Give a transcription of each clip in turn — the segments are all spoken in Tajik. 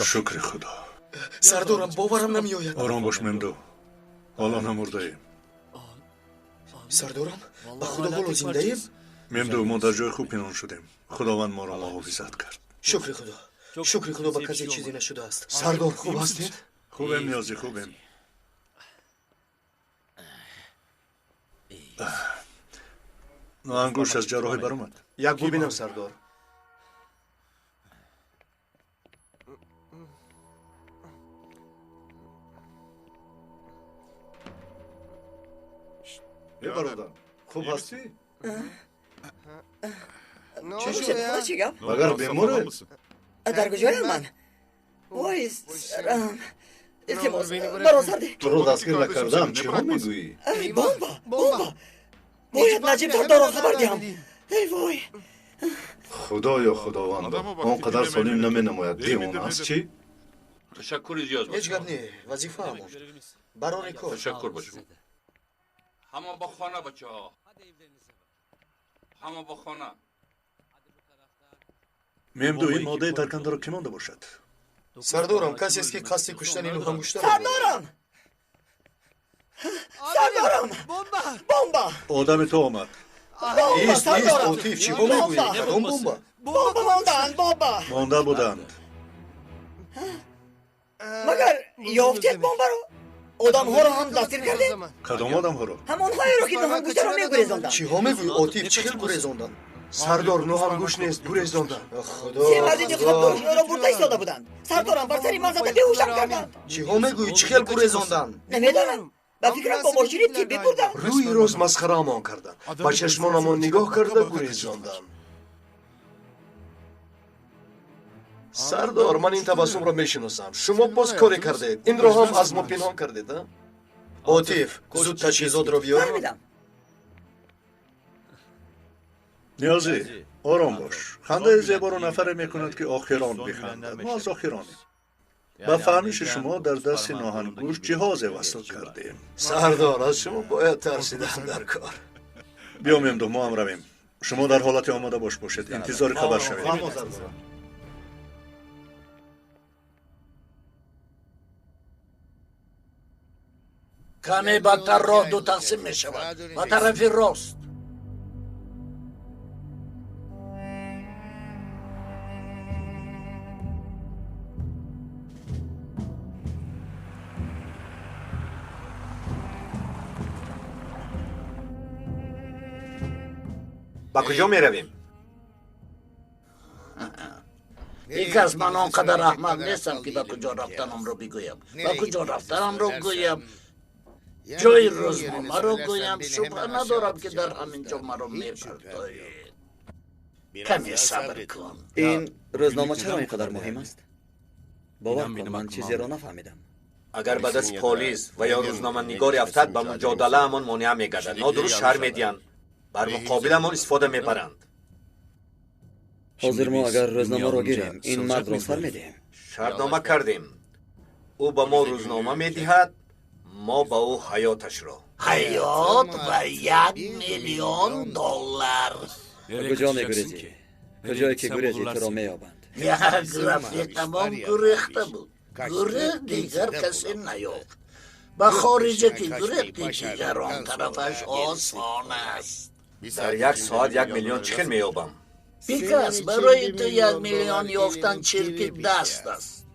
Шукри Худо. Сардорам, боварам намеояд. Ором бош, Мемду. Ҳоло намурдаем. Сардорам, ба Худо ҳоло зиндаем? Мемду, мо дар ҷои хуб пинҳон шудем. Худованд моро муҳофизат кард. Шукри Худо. Шукри Худо, ба касе чизе нашудааст. Сардор, хуб ҳастед? Хубем, Ниёзӣ, хубем. Ангушт аз ҷарроҳӣ баромад. Як бубинам, сардор. Э, бародар, хуб ҳастӣ? Чӣ шуд? Чӣ гап? Магар беморе? Дар куҷоям ман? Вой, сарам. Илтимос, маро сарде. Туро дастгир накардам, чиҳо мегӯӣ? Бомба, бомба. Бояд Наҷиб сардорро хабар диҳам. Эй вой. Худоё, Худовандо, он қадар солим наменамояд. Девона аст чӣ? Ташаккури зиёд. Ҳеҷ гап не, вазифаамон. Барори кор. Ташаккур ба шумо. Ҳама ба хона, бачаҳо. Ҳама ба хона. Мемду, ин моддаи таркандаро кӣ монда бошад? Сардорам, касест ки қасди куштани нӯҳангуштаро. Сардорам! Сардорам! Бомба! Одами ту омад. Ист, ист, Отиф, чӣ мегӯӣ? Кадом бомба? Бомба мондаанд, бомба! Монда буданд. Магар ёфтед бомбаро? Одамҳоро ҳам дастгир кардед? Кадом одамҳоро? Ҳамонҳоеро ки нӯҳангуштаро мегурезонданд. Чиҳо мегӯӣ, Отиф? Чӣ хел гурезонданд? Сардор, нӯҳангушт нест, гурезонданд. Худо. Се марди ниқобдор ӯро бурда истода буданд. Сардорам, бар сари ман зада беҳушам карданд. Чиҳо мегӯӣ? Чӣ хел гурезонданд? Намедонам. Ба фикрам бо мошини тиббӣ бурданд. Рӯи рост масхараамон карданд. Ба чашмонамон нигоҳ карда гурезонданд. Сардор, ман ин табассумро мешиносам. Шумо боз коре кардед. Инро ҳам аз мо пинҳон кардед, а? Отиф, зуд таҷҳизотро биёр. Фаҳмидам. Ниёзӣ, ором бош. Хандаи зеборо нафаре мекунад, ки охирон бихандад. Мо аз охиронем. Ба фаҳмиши шумо дар дасти ноҳангушт ҷиҳозе васл кардем. Сардор, аз шумо бояд тарсидан дар кор. Биё, Мемду, мо ҳам равем. Шумо дар ҳолати омода бош бошед. Интизори хабар шавед. Каме бадтар роҳ ду тақсим мешавад. Ба тарафи рост. Ба куҷо меравем? Бикас, ман он қадар аҳмақ нестам, ки ба куҷо рафтанамро бигӯям. Ба куҷо рафтанамро гӯям, ҷои рӯзномаро гӯям, шубҳа надорам, ки дар ҳамин ҷо маро мепартоед. Каме сабр кун. Ин рӯзнома чаро ин қадар муҳим аст? Бовар кун, ман чизеро нафаҳмидам. Агар ба дасти полис ва ё рӯзноманигоре афтад, ба муҷодалаамон монеа мегардад. Нодуруст шарҳ медиҳанд, бар муқобиламон истифода мебаранд. Ҳозир мо агар рӯзномаро гирем, ин мардро сар медиҳем. Шартнома кардем. Ӯ ба мо рӯзнома медиҳад, мо ба ӯ ҳаёташро. Ҳаёт ва $1 миллион. Куҷо мегурезӣ? Куҷое ки гурезӣ, туро меёбанд. Як рафиқамон гурехта буд. Гурехт, дигар касе наёфт. Ба хориҷа ки гурехти, дигар он тарафаш осон аст. Дар як соат 1 миллион чӣ хел меёбам? Бикас, барои ту 1 миллион ёфтан чирки даст аст.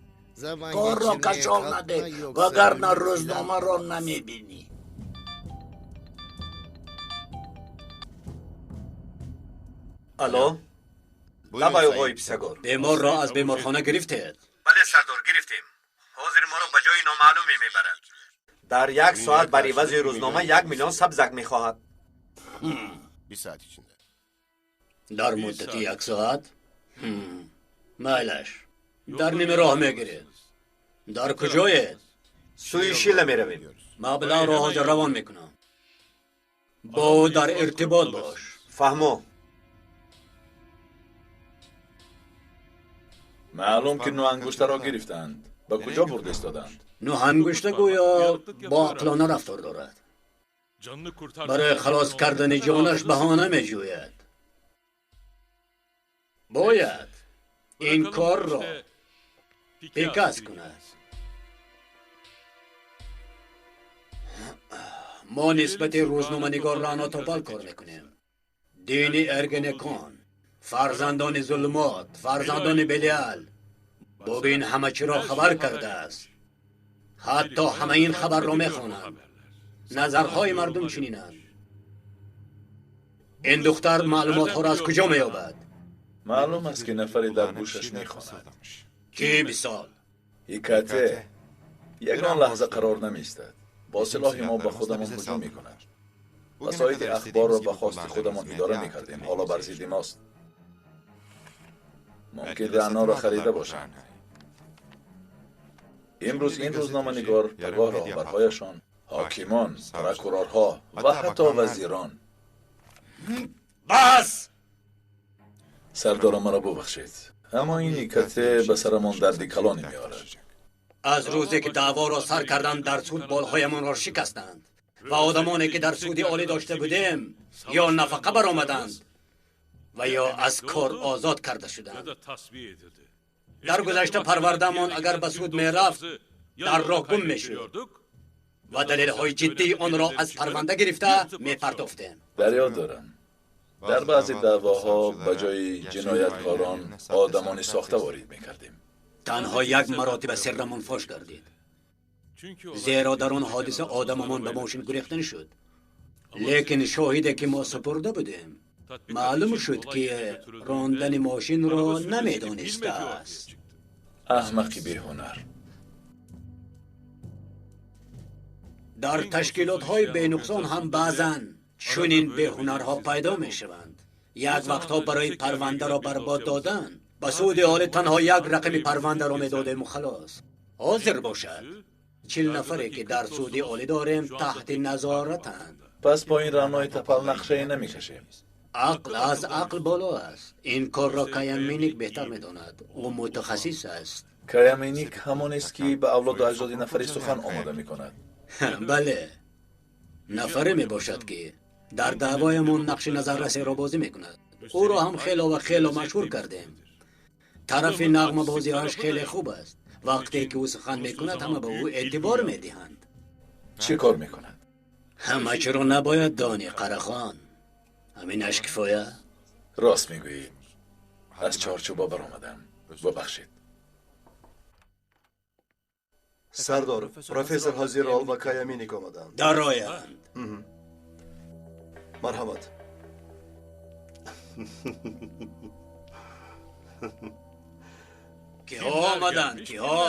Корро кашол надеҳ, вагарна рӯзномаро намебинӣ. Алло, лабай, оғои Писагор. Беморро аз беморхона гирифтед? Бале, сардор, гирифтем. Ҳозир моро ба ҷои номаълуме мебарад. Дар як соат бар ивази рӯзнома 1 миллион сабзак мехоҳад. Дар муддати як соат? Майлаш, дар нима роҳ мегиред. Дар куҷоед? Сӯи Шила меравем. Маблағро ҳозир равон мекунам. Бо ӯ дар иртибот бош. Фаҳмо. Маълум, ки нӯҳангуштаро гирифтанд. Ба куҷо бурда истоданд? Нӯҳангушта гӯё бо ақлона рафтор дорад. Барои халос кардани ҷонаш баҳона меҷӯяд. Бояд ин корро Бекас кунад. Мо нисбати рӯзноманигор Рано Топал кор мекунем. Дини Эргенекон, фарзандони зулмот, фарзандони Белиал. Бубин ҳама чиро хабар кардааст. Ҳатто ҳама ин хабарро мехонанд. Назарҳои мардум чунинанд. Ин духтар маълумотҳоро аз куҷо меёбад? Маълум аст, ки нафаре дар гӯшаш мехонад. Кӣ мисол? Икате ягон лаҳза қарор намеистад. Бо силоҳи мо ба худамон ҳуҷум мекунад. Васоити ахборро ба хости худамон идора мекардем, ҳоло бар зидди мост. Мумкин Раъноро харида бошанд. Имрӯз ин рӯзноманигор, пагоҳ роҳбарҳояшон, ҳокимон, прокурорҳо ва ҳатто вазирон. Бас! Сардора, маро бубахшед, аммо ин икате ба сарамон дарди калоне меорад. Аз рӯзе ки даъворо сар карданд, дар суд болҳоямонро шикастанд ва одамоне ки дар суди олӣ дошта будем ё нафақа баромаданд ва ё аз кор озод карда шуданд. Дар гузашта парвардаамон агар ба суд мерафт, дар роҳ гум мешуд ва далелҳои ҷиддии онро аз парванда гирифта мепартофтем. Дар ёд дорам, дар баъзе даъвоҳо ба ҷои ҷинояткорон одамони сохта ворид мекардем. Танҳо як маротиба сиррамон фош гардид, зеро дар он ҳодиса одамамон ба мошин гурехта нашуд. Лекин шоҳиде ки мо супурда будем, маълум шуд, ки рондани мошинро намедонистааст. Аҳмақи беҳунар. Дар ташкилотҳои бенуқсон ҳам баъзан чунин беҳунарҳо пайдо мешаванд. Як вақтҳо барои парвандаро барбод додан ба суди олӣ танҳо як рақами парвандаро медодему халос. Ҳозир бошад, 40 нафаре ки дар суди олӣ дорем таҳти назоратанд. Пас бо ин Раънои Тапал нақшае намекашем. Ақл аз ақл боло аст. Ин корро Каяминик беҳтар медонад. Ӯ мутахассис аст. Каяминик ҳамонест, ки ба авлоду аҷдоди нафаре сухан омода мекунад. Бале, нафаре мебошад, ки дар даъвоямон нақши назаррасеро бозӣ мекунад. Ӯро ҳам хело ва хело машҳур кардем. Тарафи нағмабозиаш хеле хуб аст. Вақте ки ӯ сухан мекунад, ҳама ба ӯ эътибор медиҳанд. Чӣ кор мекунад? Ҳама чиро набояд донӣ, Қарахон. Ҳаминаш кифоя? Рост мегӯӣ. Аз чорчӯба баромадам. Бубахшед. Сардор, профессор Ҳазирол ва Каяминик омаданд. Дароянд. Марҳамат. Киҳо омаданд? Киҳо?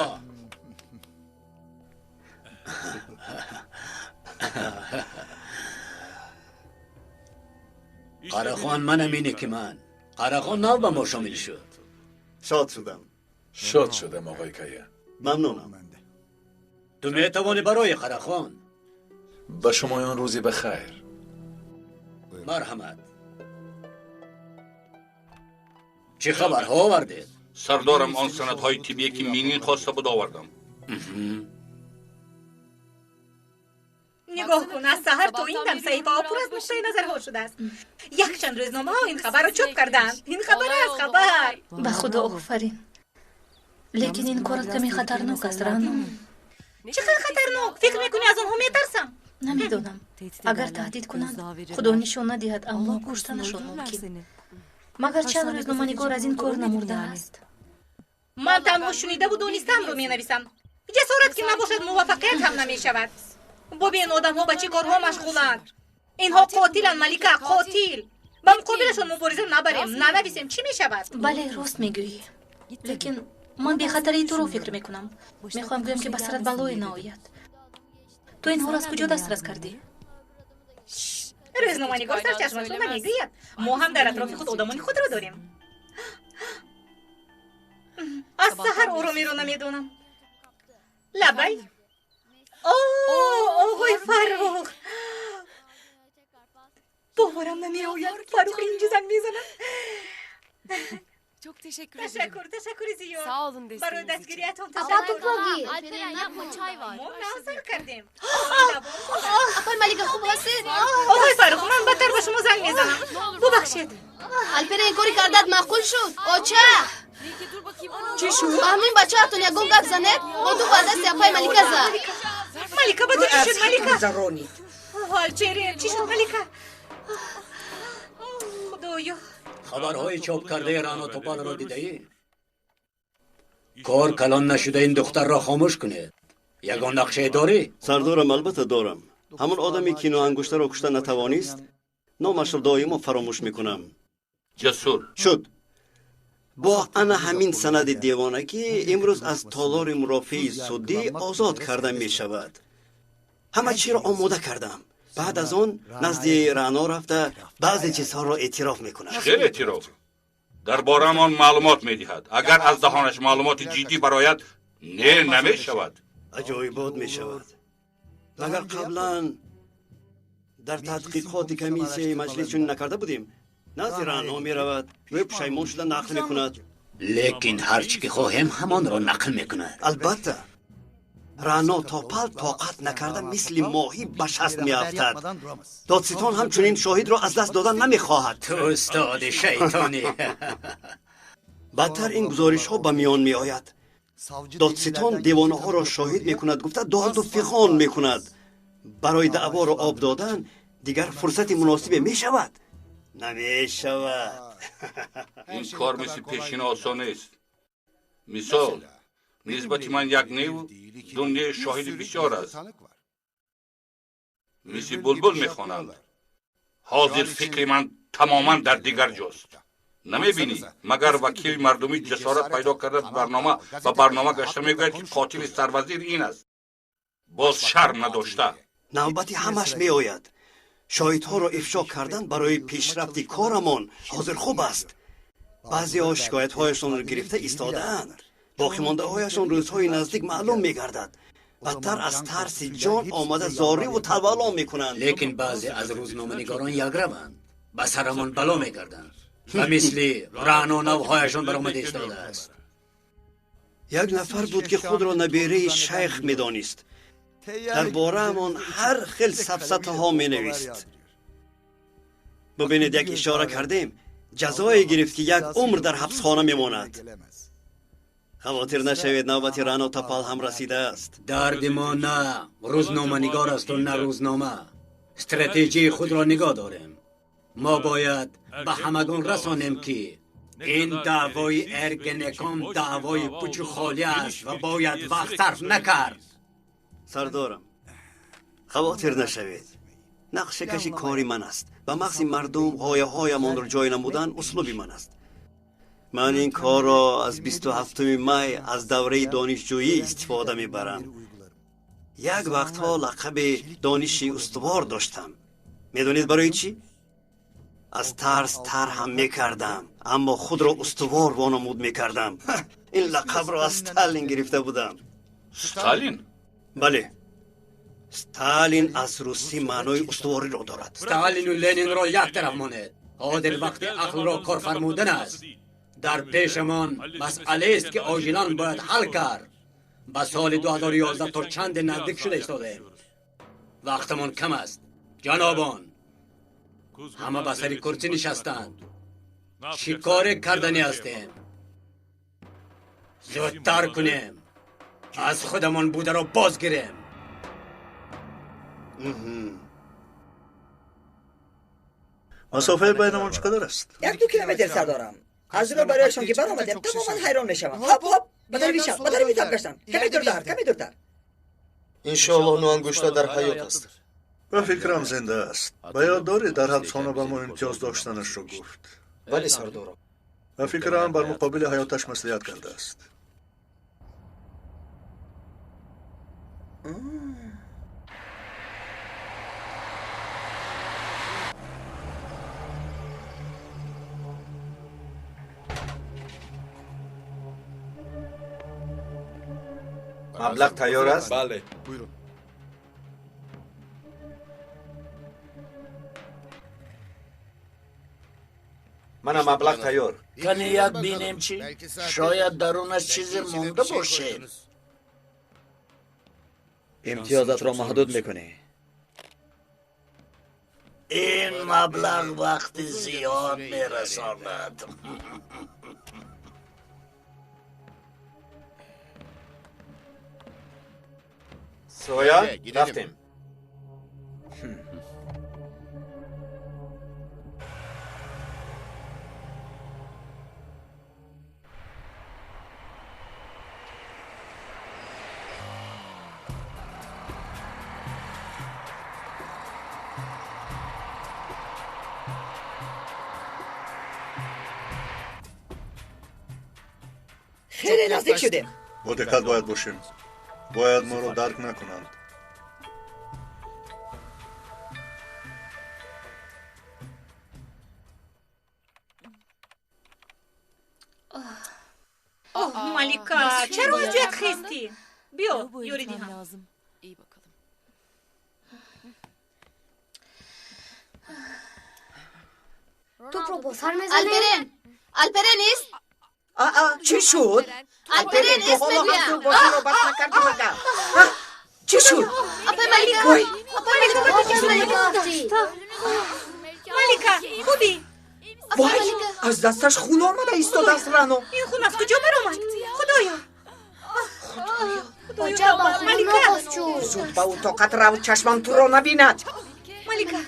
Қарахон, манам ине ки ман. Қарахон нав ба мо шомил шуд. Шод шудам. Шод шудам, оғои Кая. Мамнунам. Ту метавонӣ барои Қарахон. Ба шумоён рӯзи бахайр. Марҳамат. Чӣ хабарҳо овардед? Сардорам, он санадҳои тиббие ки Минин хоста буд овардам. Нигоҳ кун, аз саҳар то ин дам саҳифаҳо пур аз нуқтаи назарҳо шудааст. Якчанд рӯзномаҳо ин хабарро чоп кардаанд. Ин хабар аст, хабар. Ба худо офарин. Лекин ин корат каме хатарнок аст, Рано. Чӣ хел хатарнок? Фикр мекунӣ аз онҳо метарсам? Намедонам. Агар таҳдид кунанд, худо нишон надиҳад, аммо куштанашон мумкин. Магар чанд рӯзноманигор аз ин кор намурдааст? Ман танҳо шунидаву донистаамро менависам. Ҷасорат ки набошад, муваффақият ҳам намешавад. Бубин, одамҳо ба чӣ корҳо машғуланд. Инҳо қотиланд, Малика, қотил. Ба муқобилашон мубориза набарем, нанависем, чӣ мешавад? Бале, рост мегӯӣ. Лекин ман бехатарии туро фикр мекунам. Мехоҳам гӯям, ки ба сарат балое наояд. Ту инҳоро аз куҷо дастрас кардӣ? Рӯзноманигор сарчашмашро намегӯяд. Мо ҳам дар атрофи худ одамони худро дорем. Аз саҳар оромиро намедонам. Лабай. О, оғои Фаррух! Боварам намеояд. Фаррух инҷо занг мезанад. Çok teşekkür ederim. Ташаккур, ташаккури зиёд. Sağ olun Барои desteğiniz için. дастгириятон Апа тупоги. Alperen yapma çay var. Мо навсар кардем. Апай Малика хуб ҳастед? Оғои Фаррух, ман бадтар ба шумо занг мезанам. Бубахшед. Алперен кори кардат маъқул шуд. Оча! Niki dur bakayım. Чӣ шуд? Ба ҳамин бачаатон ягон гап занед, бо ду ба дасти апай Малика зад. Малика, ба ту чӣ шуд, Малика? Гузаронид. Алчерин, чӣ шуд, Малика? Худоё. Хабарҳои чоп кардаи Рано Топалро дидаӣ? Кор калон нашуда ин духтарро хомӯш кунед. Ягон нақшае дорӣ? Сардорам, албатта дорам. Ҳамон одаме ки ноангуштаро кушта натавонист, номашро доимо фаромӯш мекунам. Ҷасур шуд. Бо ана ҳамин санади девонагӣ имрӯз аз толори мурофиаи судӣ озод карда мешавад. Ҳама чиро омода кардам. Баъд аз он назди Рано рафта баъзе чизҳоро эътироф мекунад. Хеле эътироф? Дар бораамон маълумот медиҳад. Агар аз даҳонаш маълумоти ҷиддӣ барояд, не, намешавад. Аҷоибот мешавад. Магар қаблан дар тадқиқоти комиссияи маҷлис чунин накарда будем? Назди Рано меравад, ӯ пушаймон шуда нақл мекунад. Лекин ҳар чӣ ки хоҳем, ҳамонро нақл мекунад. Албатта. Рано Топал тоқат накарда мисли моҳӣ ба шаст меафтад. Додситон ҳамчунин шоҳидро аз даст додан намехоҳад. Ту устоди шайтонӣ. Бадтар ин гузоришҳо ба миён меояд. Додситон девонаҳоро шоҳид мекунад, гуфта доду фиғон мекунад. Барои даъворо об додан дигар фурсати муносибе мешавад? Намешавад. Ин кор мисли пешина осон нест. Мисол, нисбати ман як неву ду не шоҳиди бисёр аст. Мисли булбул мехонанд. Ҳозир фикри ман тамоман дар дигар ҷост. Намебинӣ, магар вакили мардумӣ ҷасорат пайдо карда барнома ба барнома гашта мегӯяд, ки қотили сарвазир ин аст. Боз шарм надошта. Навбати ҳамаш меояд. Шоҳидҳоро ифшо кардан барои пешрафти корамон ҳозир хуб аст. Баъзеҳо шикоятҳояшонро гирифта истодаанд. Боқимондаҳояшон рӯзҳои наздик маълум мегардад. Бадтар аз тарси ҷон омада зориву тавалло мекунанд. Лекин баъзе аз рӯзноманигорон якраванд, ба сарамон бало мегарданд ва мисли Рано навҳояшон баромада истодааст. Як нафар буд, ки худро набераи шайх медонист. Дар бораамон ҳар хел сафсатаҳо менавист. Бубинед, як ишора кардем, ҷазое гирифт, ки як умр дар ҳабсхона мемонад. Хавотир нашавед, навбати Рано Топал ҳам расидааст. Дарди мо на рӯзноманигор асту на рӯзнома. Стратегияи худро нигоҳ дорем. Мо бояд ба ҳамагон расонем, ки ин даъвои Эргенекон даъвои пучу холӣ аст ва бояд вақт сарф накард. Сардорам, хавотир нашавед. Нақшакаши кори ман аст. Ба мағзи мардум ғояҳоямонро ҷой намудан услуби ман аст. Ман ин корро аз 27 май аз давраи донишҷӯӣ истифода мебарам. Як вақтҳо лақаби дониши устувор доштам. Медонед барои чӣ? Аз тарс тарҳам мекардам, аммо худро устувор вонамуд мекардам. Ин лақабро аз Сталин гирифта будам. Сталин? Бале. Сталин аз русӣ маънои устувориро дорад. Сталину Ленинро як тараф монед. Ҳозир вақти ақлро кор фармудан аст. Дар пешамон масъалаест, ки оҷилан бояд ҳал кард. Ба соли 2011 то чанде наздик шуда истодаем. Вақтамон кам аст. Ҷанобон, ҳама ба сари курсӣ нишастанд. Чӣ коре карданӣ ҳастем? Зудтар кунем. Аз худамон бударо боз гирем. Масофаи байнамон чӣ қадар аст? 1-2 километр, сардорам. Аз рӯ барояшон ки баромадем, тамоман ҳайрон мешавам. Ҳоп, ҳоп, ба тарафи чап, ба тарафи чап гаштам. Каме дуртар, каме дуртар. Иншоаллоҳ ноангушта дар ҳаёт аст. Ба фикрам зинда аст. Ба ёд дорӣ, дар ҳабсхона ба мо имтиёз доштанашро гуфт? Бале, сардорам. Ба фикрам бар муқобили ҳаёташ маслиҳат кардааст. Маблағ тайёр аст? Бале. Мана маблағ тайёр. Кани як бинем чӣ? Шояд дарунаш чизе монда бошед. Имтиёзатро маҳдуд мекунӣ. Ин маблағ вақти зиёд мерасонад. Соя, рафтем. Хеле наздик шудем. Бо диққат бояд бошем. Бояд моро дарк накунанд. Оҳ, Малика, чаро аз ҷоят хестӣ? Биё, ёрӣ диҳам. Тӯпро бо сар мезанем? Алперен! Алперен ист! Чӣ шуд? Алперен ист мегӯям! Бозиро бас накардӣ магар? Чӣ шуд? Апай Малика! Апай Малика, ба ту чӣ шуд? Малика, хубӣ? Вай, аз дасташ хун омада истодааст, Рано. Ин хун аз куҷо баромад? Худоё! Оҷа, ба хун оғоз шуд. Зуд ба утоқат рав, чашмам туро набинад. Малика!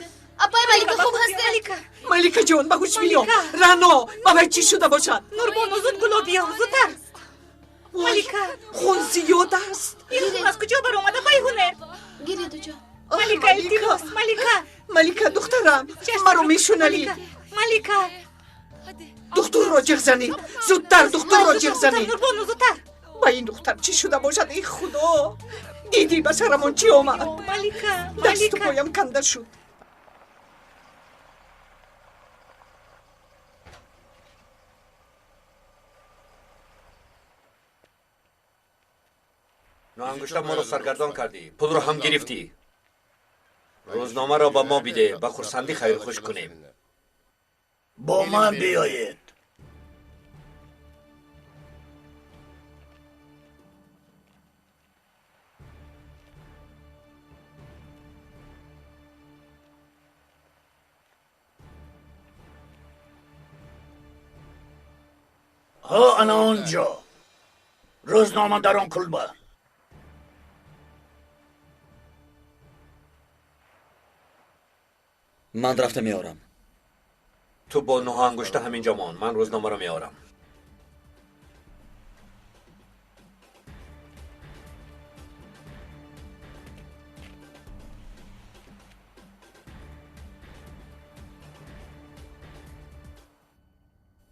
Апай Малика, хуб ҳастед? Малика ҷон, ба ҳуш биё. Рано, ба вай чӣ шуда бошад? Нурбону, зуд гулоб биёр, зудтар. Малика! Хун зиёд аст. Ин хун аз куҷо баромада, байҳунер? Гиред, оҷа. Малика, илтимос, Малика! Малика, духтарам, маро мешунавӣ? Малика! Духтурро ҷиғ занед, зудтар духтурро ҷиғ занед. Нурбону, зудтар. Ба ин духтар чӣ шуда бошад, эй худо? Дидӣ ба сарамон чӣ омад? Малика, дасту поям канда шуд. Ноангушта моро саргардон кардӣ, пулро ҳам гирифтӣ. Рӯзномаро ба мо биде, ба хурсандӣ хайрхуш кунем. Бо ман биёед. Ҳо, ана он ҷо. Рӯзнома дар он кулба. Ман рафта меорам. Ту бо нӯҳангушта ҳамин ҷо мон, ман рӯзномаро меорам.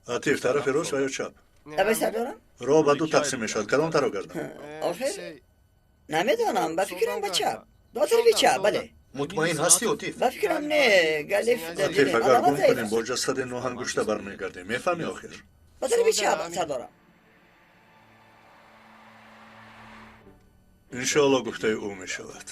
Атиф, тарафи рост ва ё чап? Давай сардорам. Роҳ ба ду тақсим мешавад. Кадом тараф гардам? Охир намедонам, ба фикрам ба чап. Ба тарафи чап, бале. Мутмаин ҳастӣ, Отиф? Ба фикрам не, галиф. Атиф, агар гум кунем, бо ҷасади ноҳангушта бармегардем. Мефаҳмӣ охир? Ба тарафи чап, сардорам. Иншоалло гуфтаи ӯ мешавад.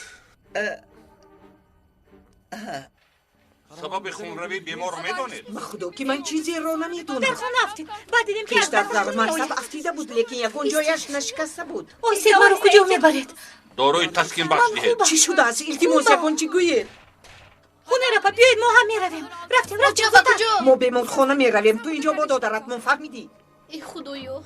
Сабаби хунравии беморро медонед? Ба худо ки ман чизеро намедонам. Дар хона афтид. Баъд дидем ки пештар дар мактаб афтида буд, лекин ягон ҷояш нашикаста буд. Ой, сед маро куҷо мебаред? Дорои таскинбахш диҳед. Чӣ шудааст? Илтимос, ягон чӣ гӯед. Ҳунерапа, биёед, мо ҳам меравем. Рафтем, рафтем, зудтар. Мо беморхона меравем. Ту инҷо бо додарат мон, фаҳмидӣ? Эй худоё!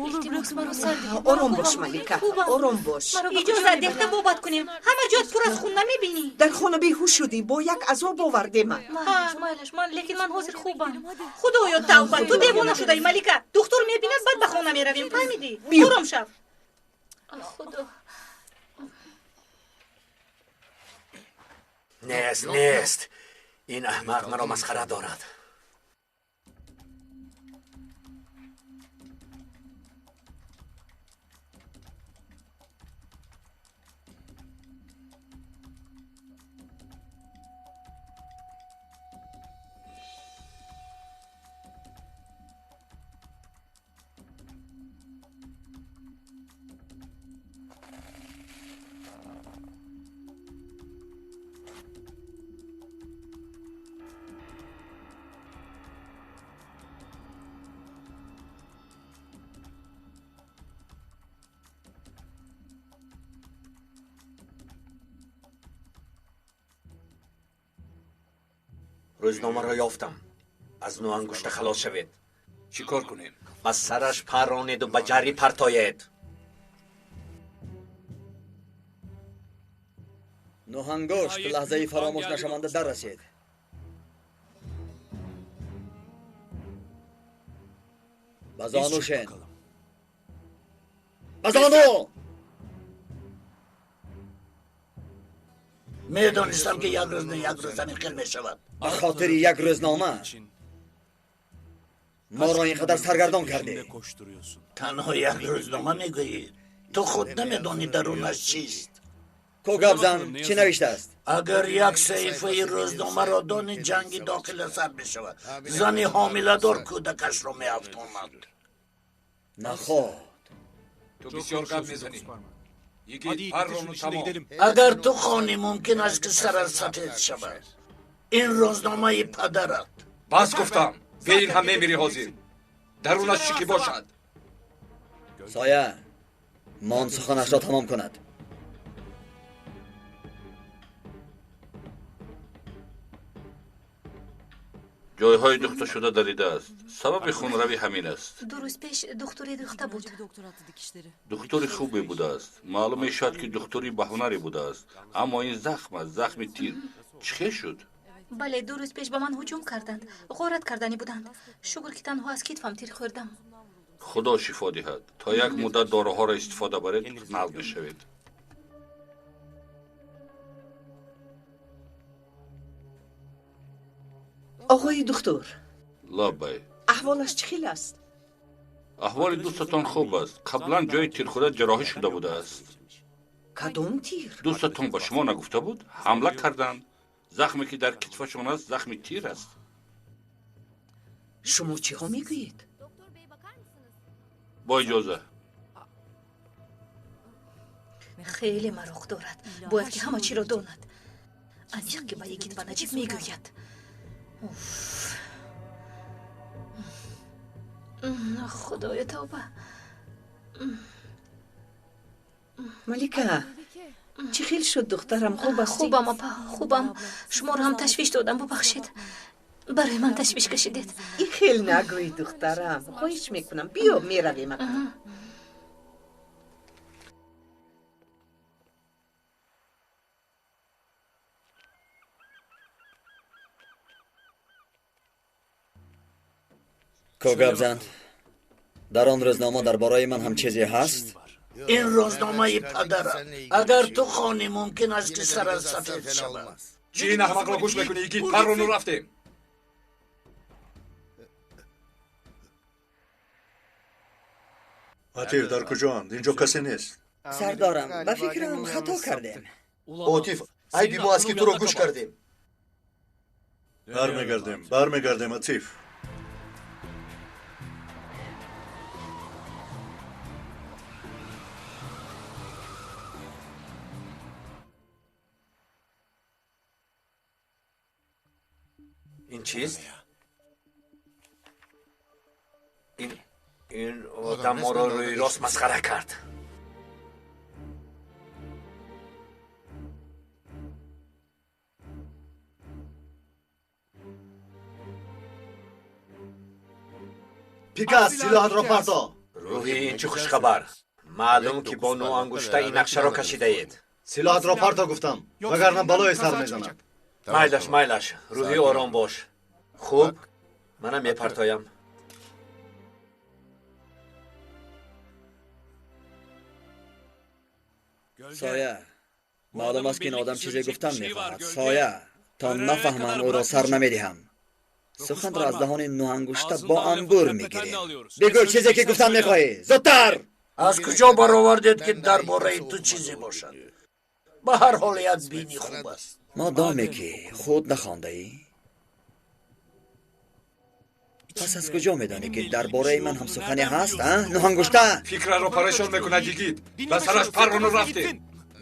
Илтимос, маро сар диҳед. Ором бош, Малика, ором бош. Иҷозат деҳ табобат кунем. Ҳама ҷоят пур аз хун, намебинӣ? Дар хона беҳуш шудӣ, бо як азоб овардема. Майлаш, ман, лекин ман ҳозир хубам. Худоё, тавба, ту девона шудаӣ, Малика. Духтур мебинад, баъд ба хона меравем, фаҳмидӣ? Ором шав. Худо. Нест, нест. Ин аҳмақ маро масхара дорад. Рӯзномаро ёфтам. Аз нуангушта халос шавед. Чӣ кор кунем? Ба сараш парронеду ба ҷарӣ партоед. Нуҳангошт лаҳзаи фаромӯш нашаванда дар расид. Ба зону шен. Ба зону! Медонистам, ки як рӯз не як рӯз ҳамин хел мешавад. Ба хотири як рӯзнома моро ин қадар саргардон кардӣ. Танҳо як рӯзнома мегӯӣ? Ту худ намедонӣ дарунаш чист. Ко гап зан, чӣ навиштааст? Агар як саҳифаи рӯзномаро донӣ, ҷанги дохила сар мешавад. Зани ҳомиладор кӯдакашро меафтонад. Наход. Ту бисёр гап мезанӣ. Агар ту хонӣ, мумкин аст, ки сарат сафед шавад. Ин рӯзномаи падарат. Бас гуфтам, бе ин ҳам мемирӣ ҳозир. Дарунаш чӣ ки бошад? Соя, мон суханашро тамом кунад. Ҷойҳои духташуда даридааст. Сабаби хунравӣ ҳамин аст. 2 рӯз пеш духтуре духта буд. Духтури хубе будааст. Маълум мешавад, ки духтури баҳунаре будааст. Аммо ин захм аст, захми тир. Чӣ хел шуд? Бале, 2 рӯз пеш ба ман ҳуҷум карданд. Ғорат карданӣ буданд. Шукр, ки танҳо аз китфам тир хӯрдам. Худо шифо диҳад. То як муддат доруҳоро истифода баред, нағз мешавед. Оғои духтур. Лаббай. Аҳволаш чӣ хел аст? Аҳволи дӯстатон хуб аст. Қаблан ҷои тирхӯрда ҷарроҳӣ шуда будааст. Кадом тир? Дӯстатон ба шумо нагуфта буд? Ҳамла карданд. Захме ки дар китфашон аст, захми тир аст. Шумо чиҳо мегӯед? Бо иҷоза. Хеле мароқ дорад. Бояд ки ҳама чиро донад. Аниқ ки ба Йигит ва Наҷиб мегӯяд. Уф. Худоё, тавба. Малика, чӣ хел шуд духтарам? Хуб астӣ? Хубам, апа, хубам. Шуморо ҳам ташвиш додам, бубахшед. Барои ман ташвиш кашидед. Ин хел нагӯй, духтарам. Хоҳиш мекунам, биё, меравем акнун. Ко гап зан, дар он рӯзнома дар бораи ман ҳам чизе ҳаст? Ин рӯзномаи падарат. Агар ту хонӣ, мумкин аст, ки сарат сафед шавад. Чӣ ин аҳмақро гӯш мекунӣ, Йигит? Паррону рафтем. Атиф дар куҷоанд? Инҷо касе нест. Сардорам, ба фикрам хато кардем. Отиф, айби мо аст, ки туро гӯш кардем. Бармегардем, бармегардем, Атиф. Ин чист? Ин одам моро рӯи рост масхара кард. Пикас, силоҳатро парто. Рӯҳӣ, ин чӣ хушхабар? Маълум ки бо нӯангушта ин нақшаро кашидаед. Силоҳатро парто гуфтам, вагарна балое сар мезанад. Майлаш, майлаш, рӯҳӣ, ором бош. Хуб, манам мепартоям. Соя, маълум аст ки ин одам чизе гуфтан мехоҳад. Соя, то нафаҳмам ӯро сар намедиҳам. Суханро аз даҳони нӯҳангушта бо анбур мегирем. Бигӯ чизе ки гуфтан мехоҳӣ, зудтар! Аз куҷо баровардед ки дар бораи ту чизе бошад? Ба ҳар ҳол як бини хуб аст. Модоме ки худ нахондаӣ, пас аз куҷо медонӣ ки дар бораи ман ҳам сухане ҳаст, а? Нӯҳангушта! Фикраро парешон мекунад йигит. Ба сараш паррону рафтем.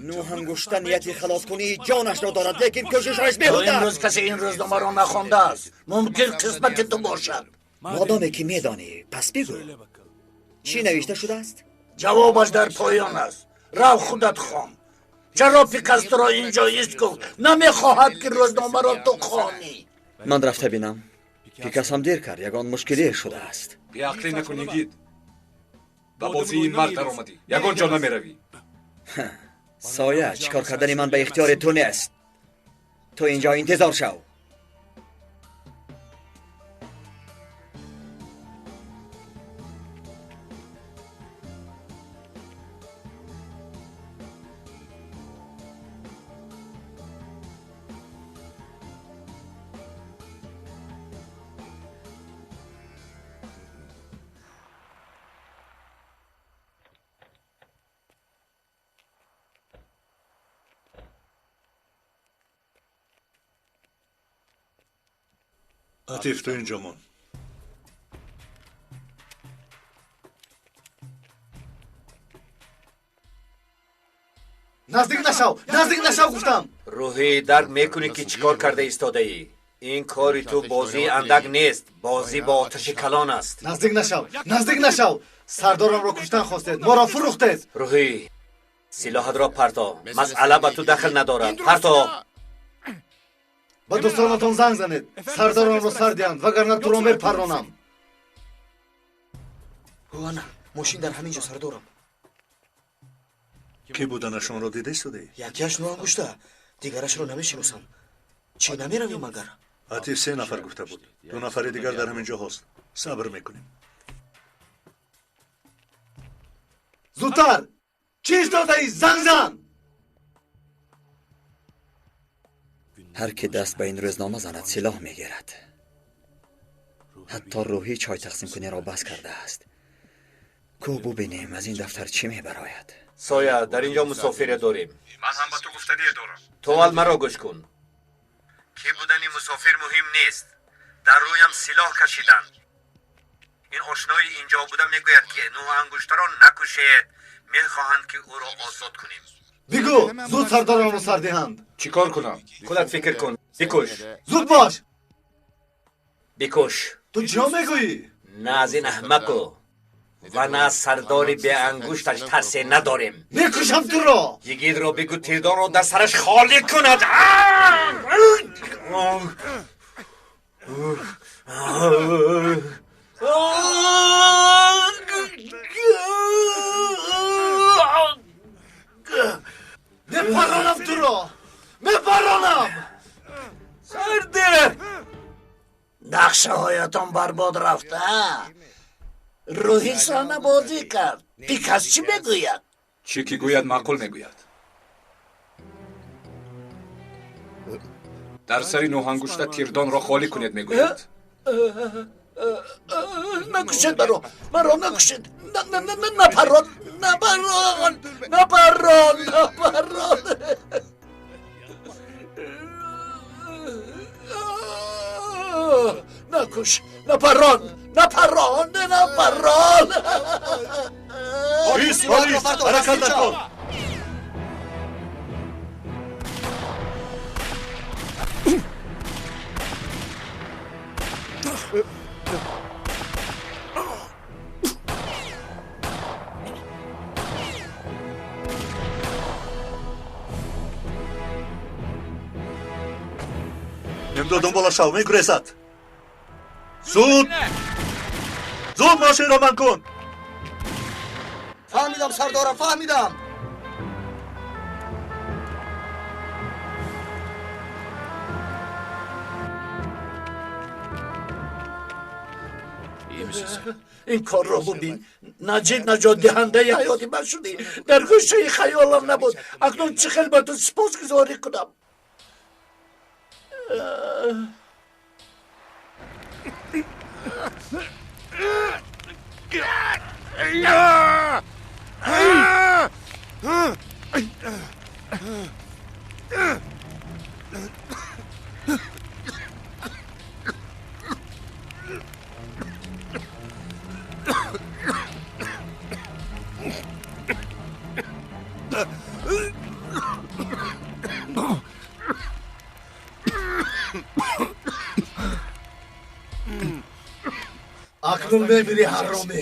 Нӯҳангушта нияти халоскунии ҷонашро дорад, лекин кӯшишҳояш беҳуда. То имрӯз касе ин рӯзномаро нахондааст. Мумкин қисмати ту бошад. Модоме ки медонӣ, пас бигӯ, чӣ навишта шудааст? Ҷавобаш дар поён аст. Рав, худат хон. Чаро Пикас туро ин ҷо ист гуфт? Намехоҳад ки рӯзномаро ту хонӣ. Ман рафта бинам. Пикас ҳам дер кард, ягон мушкиле шудааст. Беақлӣ накун, йигит. Ба бозии ин мард даромадӣ, ягон ҷо намеравӣ. Соя, чӣ кор кардани ман ба ихтиёри ту нест. Ту инҷо интизор шав. Атиф, ту инҷо мон. Наздик нашав, наздик нашав гуфтам. Рӯҳӣ, дарк мекунӣ ки чӣ кор карда истодаӣ? Ин кори ту бозии андак нест, бозӣ бо оташи калон аст. Наздик нашав, наздик нашав. Сардорамро куштан хостед, моро фурӯхтед. Рӯҳӣ, силоҳатро парто. Масъала ба ту дахл надорад. Парто. Ба дӯстонатон занг занед, сардаронро сар диҳанд, вагарна туро мепарронам. Ана, мошин дар ҳамин ҷо, сардорам. Кӣ буданашонро дида истодаӣ? Якеаш нӯангушта, дигарашро намешиносам. Чӣ, намеравем магар? Атиф се нафар гуфта буд, ду нафари дигар дар ҳамин ҷо ҳаст. Сабр мекунем. Зудтар! Чӣ истодаӣ? Занг зан! Ҳар ки даст ба ин рӯзнома занад, силоҳ мегирад. Ҳатто рӯҳӣ чой тақсимкуниро бас кардааст. Кӯ бубинем, аз ин дафтар чӣ мебарояд. Соя, дар ин ҷо мусофире дорем. Ман ҳам ба ту гуфтание дорам. Ту аввал маро гӯш кун. Кӣ будани мусофир муҳим нест. Дар рӯям силоҳ кашиданд. Ин ошнои инҷо буда мегӯяд ки нӯҳангуштаро накушед. Мехоҳанд ки ӯро озод кунем. Бигӯ, зуд сардаронро сар диҳанд. Чӣ кор кунам? Худат фикр кун. Бикуш. Зуд бош. Бикуш. Ту чиё мегӯӣ? На аз ин аҳмақу ва на аз сардори беангушташ тарсе надорем. Мекушам туро. Йигитро бигӯ тирдонро дар сараш холӣ кунад. Мепаронам туро, мепаронам. Сарде! Нақшаҳоятон барбод рафта. Рӯҳӣ саҳнабозӣ кард. Пикас чӣ мегӯяд? Чӣ ки гӯяд, маъқул мегӯяд. Дар сари нӯҳангушта тирдонро холӣ кунед, мегӯяд. Накушед маро, маро накушед. Напарон, напарон, напарон, напарон. Накуш, напарон, напарон, напарон. Полис, полис, ҳаракат накун. Немдо дунболаш шав, мегурезад. Зуд, зуд мошинро ман кун. Фаҳмидам, сардорам, фаҳмидам. Ин корро бубин. Наҷиб наҷотдиҳандаи ҳаёти ман шудӣ. Дар гӯшаи хаёлам набуд. Акнун чӣ хел ба ту сипосгузорӣ кунам? Акнун мемирӣ, ҳаромӣ.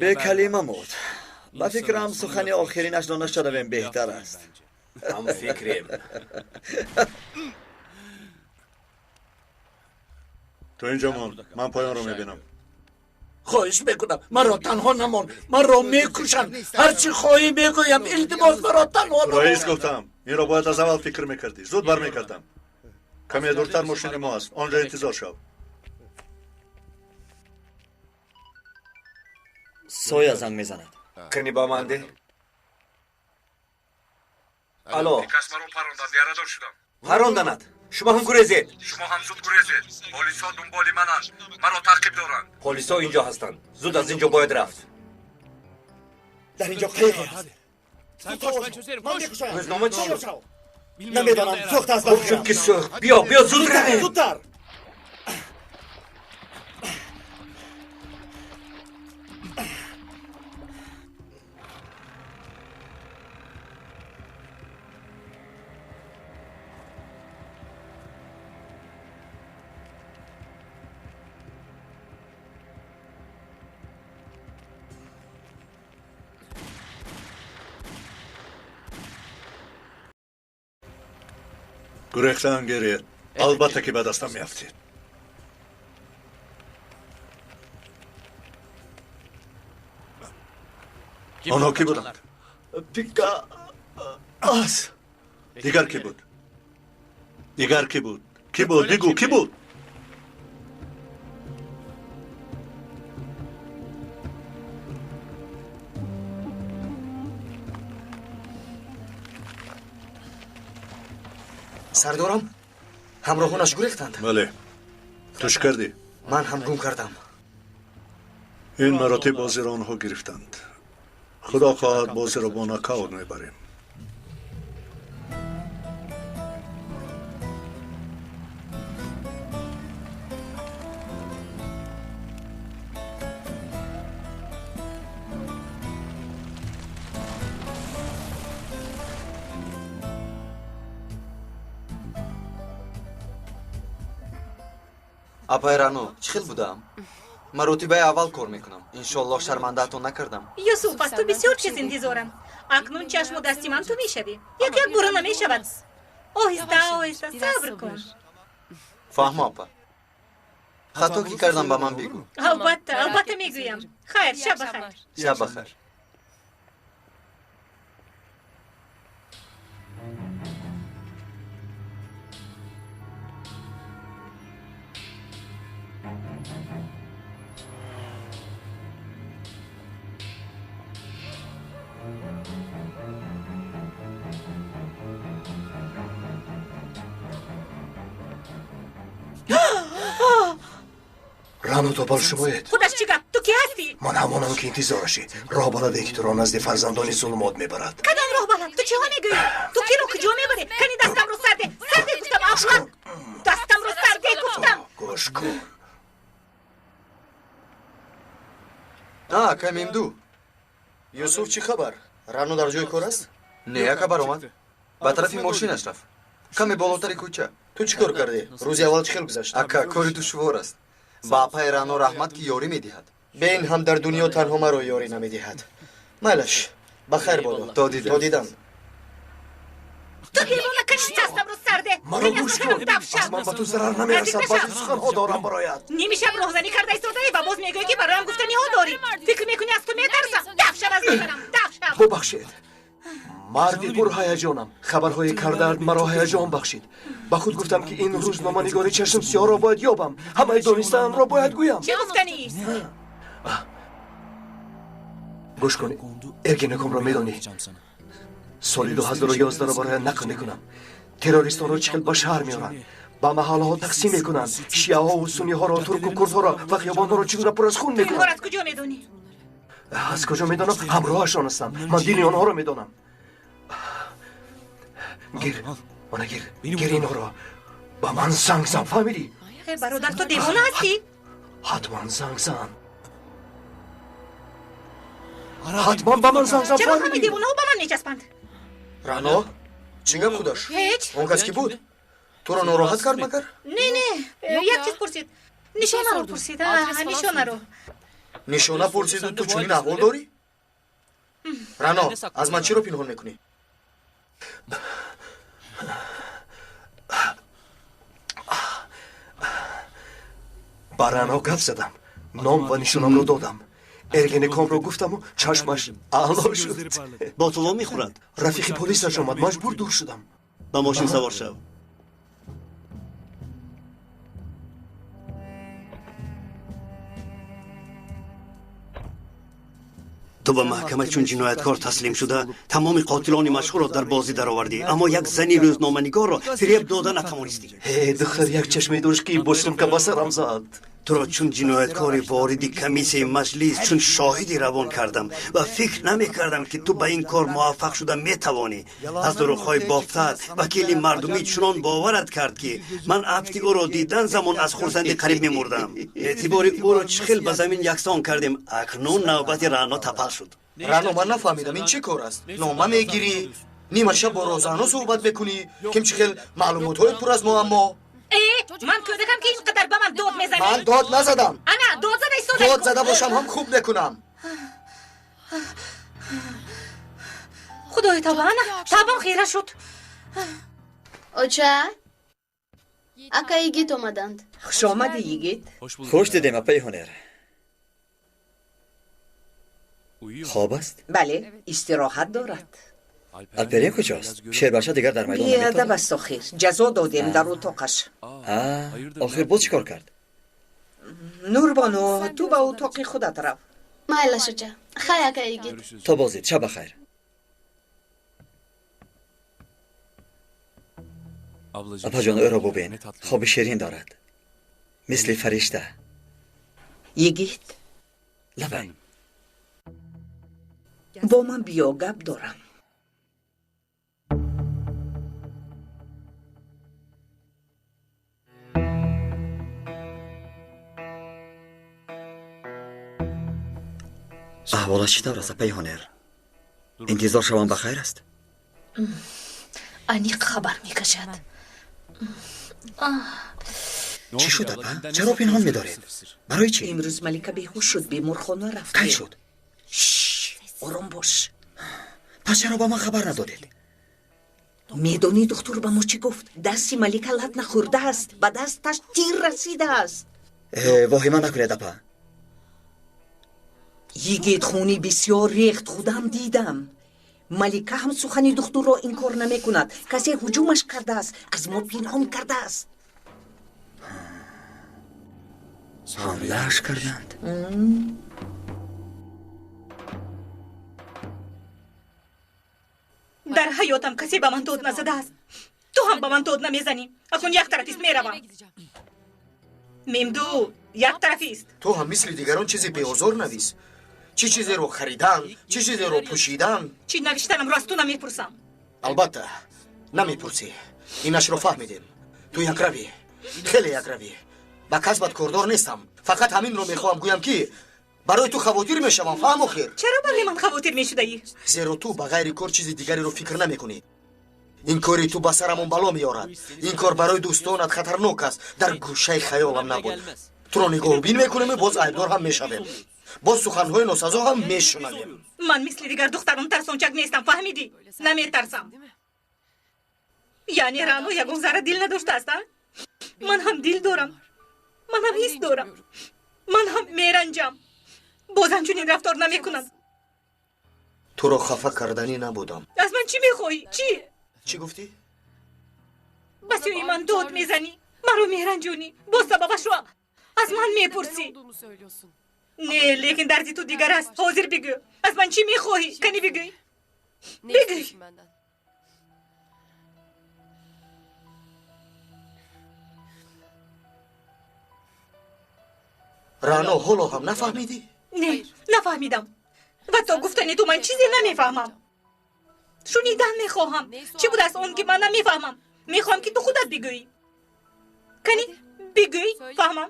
Бекалима мурд. Ба фикрам сухани охиринашро нашунавем беҳтар аст. Ҳам фикрем. Ту инҷо мон, ман поёнро мебинам. Хоҳиш мекунам, маро танҳо намон. Маро мекушанд. Ҳарчи хоҳӣ мегӯям. Илтимос, маро танҳо намон. Раис, гуфтам, инро бояд аз аввал фикр мекардӣ. Зуд бармекардам. Каме дуртар мошини мо аст. Он ҷо интизор шав. Соя занг мезанад. Кани ба ман деҳ. Алло. Кас маро паронданд, ярадор шудам. Паронданад. Шумо ҳам гурезед. Шумо ҳам зуд гурезед. Полисҳо дунболи мананд. Маро таъқиб доранд. Полисҳо инҷо ҳастанд. Зуд аз инҷо бояд рафт. Дар инҷо қайиқе ҳаст. Рӯзнома чӣ шуд? Намедонам, сӯхта аст. Хуб шуд ки сӯхт. Биё, биё, зуд равем. Зудтар. Гурехтан гиред. Албатта ки ба дастам меафтед. Онҳо кӣ буданд? Пика ас. Дигар кӣ буд? Дигар кӣ буд? Кӣ буд? Бигӯ, кӣ буд? Сардорам, ҳамроҳонаш гурехтанд. Бале. Ту чӣ кардӣ? Ман ҳам гум кардам. Ин маротиб бозиро онҳо гирифтанд. Худо хоҳад бозиро бо нокаут мебарем. Апай Рано, чӣ хел будам? Маротибаи аввал кор мекунам. Иншоллоҳ шармандаатон накардам. Юсуф, аз ту бисёр чиз интизорам. Акнун чашму дасти ман ту мешавӣ. Як як бура намешавад. Оҳиста, оҳиста, сабр кун. Фаҳмо, апа. Хато ки кардам, ба ман бигӯ. Албатта, албатта мегӯям. Хайр, шаб бахайр. Шаб бахайр. Рано Топал шумоед. Худаш чӣ гап? Ту кӣ ҳастӣ? Ман ҳамонам, ки интизорашӣ. Роҳбаладе, ки туро назди фарзандони зулумот мебарад. Кадом роҳбалад? Ту чиҳо мегӯӣ? Ту киро куҷо мебарӣ? Кани дастамро сарде. Сарде гуфтам, аблаҳ. Дастамро сарде гуфтам. Гӯш кун. Ака Мемду. Юсуф чӣ хабар? Рано дар ҷои кор аст? Не, ака баромад. Ба тарафи мошинаш рафт. Каме болотари кӯча. Ту чӣ кор кардӣ? Рӯзи аввал чӣ хел гузашт? Ака, кори душвор аст. Ба апаи Рано раҳмат, ки ёрӣ медиҳад. Бин ҳам дар дунё танҳо маро ёрӣ намедиҳад. Майлаш, ба хайр бодо. То дидам. То дидам. Ту девона, кани дастамро сарде. Маро гӯш кун. Аз ман ба ту зарар намерасад. Баъзе суханҳо дорам бароят. Ними шаб роҳзанӣ карда истодаӣ ва боз мегӯӣ, ки бароям гуфтаниҳо дорӣ. Фикр мекунӣ, аз ту метарсам? Даф шав аз назарам, даф шав. Бубахшед. Марди пурҳаяҷонам. Хабарҳои кардаат маро ҳаяҷон бахшид. Ба худ гуфтам, ки ин рӯзноманигори чашмсиёҳро бояд ёбам. Ҳамаи донистаамро бояд гӯям. Чӣ гуфтанист? Гӯш кун, Эргенекомро медонӣ? Соли 2011-ро барояд нақл мекунам. Террористонро чӣ хел ба шаҳр меоранд, ба маҳаллаҳо тақсим мекунанд, шиаҳову сунниҳоро, турку курдҳоро ва хиёбонҳоро чӣ гуна пур аз хун мекунанд. Инҳоро аз куҷо медонӣ? Аз куҷо медонам? Ҳамроҳашон ҳастам. Ман дини онҳоро медонам. Гир, мана гир, гир инҳоро. Ба ман занг зан, фаҳмидӣ? Бародар, ту девона ҳастӣ? Ҳатман занг зан. Ҳатман ба ман занг зан, Чаро ҳамаи девонаҳо ба ман мечаспанд? Рано, чӣ гап худаш? Ҳеҷ. Он кас кӣ буд? Туро нороҳат кард магар? Не, не, як чиз пурсид. Нишонаро пурсид. Нишонаро. Нишона пурсиду ту чунин аҳвол дорӣ? Рано, аз ман чиро пинҳон мекунӣ? Ба Рано гап задам. Ном ва нишонамро додам. Эргенекомро гуфтаму чашмаш аъло шуд. Бо ту вомехӯрад? Рафиқи полисаш омад, маҷбур дур шудам. Ба мошин савор шав. Ту ба маҳкама чун ҷинояткор таслим шуда, тамоми қотилони машҳурро дар бозӣ даровардӣ, аммо як зани рӯзноманигорро фиреб дода натавонистӣ. Э, духтар як чашме дошт, ки бо сумка ба сарам зад. Туро чун ҷинояткори вориди комиссияи маҷлис, чун шоҳиди равон кардам ва фикр намекардам, ки ту ба ин кор муваффақ шуда метавонӣ. Аз дурӯғҳои бофтаат вакили мардумӣ чунон боварат кард, ки ман афти ӯро дидан замон аз хурсандӣ қариб мемурдам. Эътибори ӯро чӣ хел ба замин яксон кардем. Акнун навбати Рано Тапал шуд. Рано, ман нафаҳмидам, ин чӣ кор аст? Нома мегирӣ, нима шаб бо розано суҳбат мекунӣ, ким чӣ хел маълумотҳои пур аз муаммо. Ман кӯдакам, ки ин қадар ба ман дод мезанӣ? Ман дод назадам. Ана, дод зада истодаӣ. Дод зада бошам ҳам хуб мекунам. Худои тавба, ана табам хира шуд. Оча, ака Йигит омаданд. Хуш омадӣ, Йигит. Хуш дидем, апаи Ҳунер. Хоб аст? Бале, истироҳат дорад. Алперин куҷост? Шербача дигар дар майдон Беадаб наметавонад? аст охир. Ҷазо додем дар утоқаш. Охир боз чӣ кор кард? Нурбону, ту ба утоқи худат рав. Майлаш, оча. Хай, ака Йигит. То боздид, шаб бахайр. Апаҷон, ӯро бубин, хоби ширин дорад, мисли фаришта. Йигит, Лабай. Бо ман биё, гап дорам. Аҳволаш чӣ тавр аст, апаи Ҳунер? Интизор шавам, ба хайр аст? Аниқ хабар мекашад. Чӣ шуд, апа? Чаро пинҳон медоред? Барои чӣ? Имрӯз Малика беҳуш шуд, беморхона рафт. Кай шуд? Ором бош. Пас чаро ба ман хабар надодед? Медонӣ, духтур ба мо чӣ гуфт? Дасти Малика лат нахӯрдааст, ба дасташ тир расидааст. Воҳима накунед, апа. Йигит, хуни бисёр рехт, худам дидам. Малика ҳам сухани духтурро инкор намекунад. Касе ҳуҷумаш кардааст, аз мо пинҳон кардааст. Ҳамлааш карданд? Дар ҳаётам касе ба ман дод назадааст. Ту ҳам ба ман дод намезанӣ. Акнун як тарафист, меравам. Мемду. Яктарафист. Ту ҳам мисли дигарон чизи беозор навис. Чӣ чизеро харидан, чӣ чизеро пӯшидан. Чӣ навиштанамро аз ту намепурсам. Албатта, намепурсӣ. Инашро фаҳмидем. Ту якравӣ, хеле якравӣ. Ба касбат кордор нестам. Фақат ҳаминро мехоҳам гӯям, ки барои ту хавотир мешавам, фаҳм охир. Чаро барои ман хавотир мешудаӣ? Зеро ту ба ғайри кор чизи дигареро фикр намекунӣ. Ин кори ту ба сарамон бало меорад. Ин кор барои дӯстонат хатарнок аст. Дар гӯшаи хаёлам набуд. Туро нигоҳубин мекунем, боз айбдор ҳам мешавем. Боз суханҳои носазо ҳам мешунавем. Ман мисли дигар духтарон тарсончак нестам, фаҳмидӣ? Наметарсам. Яъне Рано ягон зарра дил надоштааст, а? Ман ҳам дил дорам. Ман ҳам ҳис дорам. Ман ҳам меранҷам. Бозам чунин рафтор намекунам. Туро хафа карданӣ набудам. Аз ман чӣ мехоҳӣ? Чӣ? Чӣ гуфтӣ? Ба сӯи ман дод мезанӣ, маро меранҷонӣ, боз сабабашро аз ман мепурсӣ. Не, лекин дарди ту дигар аст. Ҳозир бигӯ. Аз ман чӣ мехоҳӣ? Кани бигӯй. Бигӯй. Рано, ҳоло ҳам нафаҳмидӣ? Не, нафаҳмидам. Ва то гуфтани ту ман чизе намефаҳмам. Шунидан мехоҳам. Чӣ будааст он, ки ман намефаҳмам? Мехоҳам, ки ту худат бигӯӣ. Кани бигӯй, фаҳмам.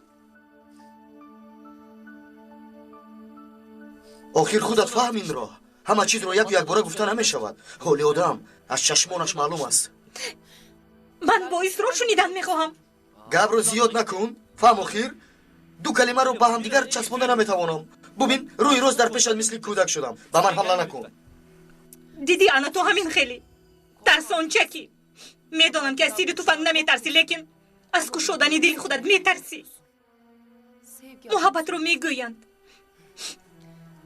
Охир худат фаҳм инро. Ҳама чизро яку якбора гуфта намешавад. Ҳоли одам аз чашмонаш маълум аст. Ман бо исрор шунидан мехоҳам. Гапро зиёд накун. Фаҳм охир. Ду калимаро ба ҳамдигар часпонда наметавонам. Бубин, рӯи рост дар пешат мисли кӯдак шудам. Ба ман ҳамла накун. Дидӣ, ана ту ҳамин хеле тарсончакӣ. Медонам, ки аз сири туфанг наметарсӣ, лекин аз кушодани дили худат метарсӣ. Муҳаббатро мегӯянд.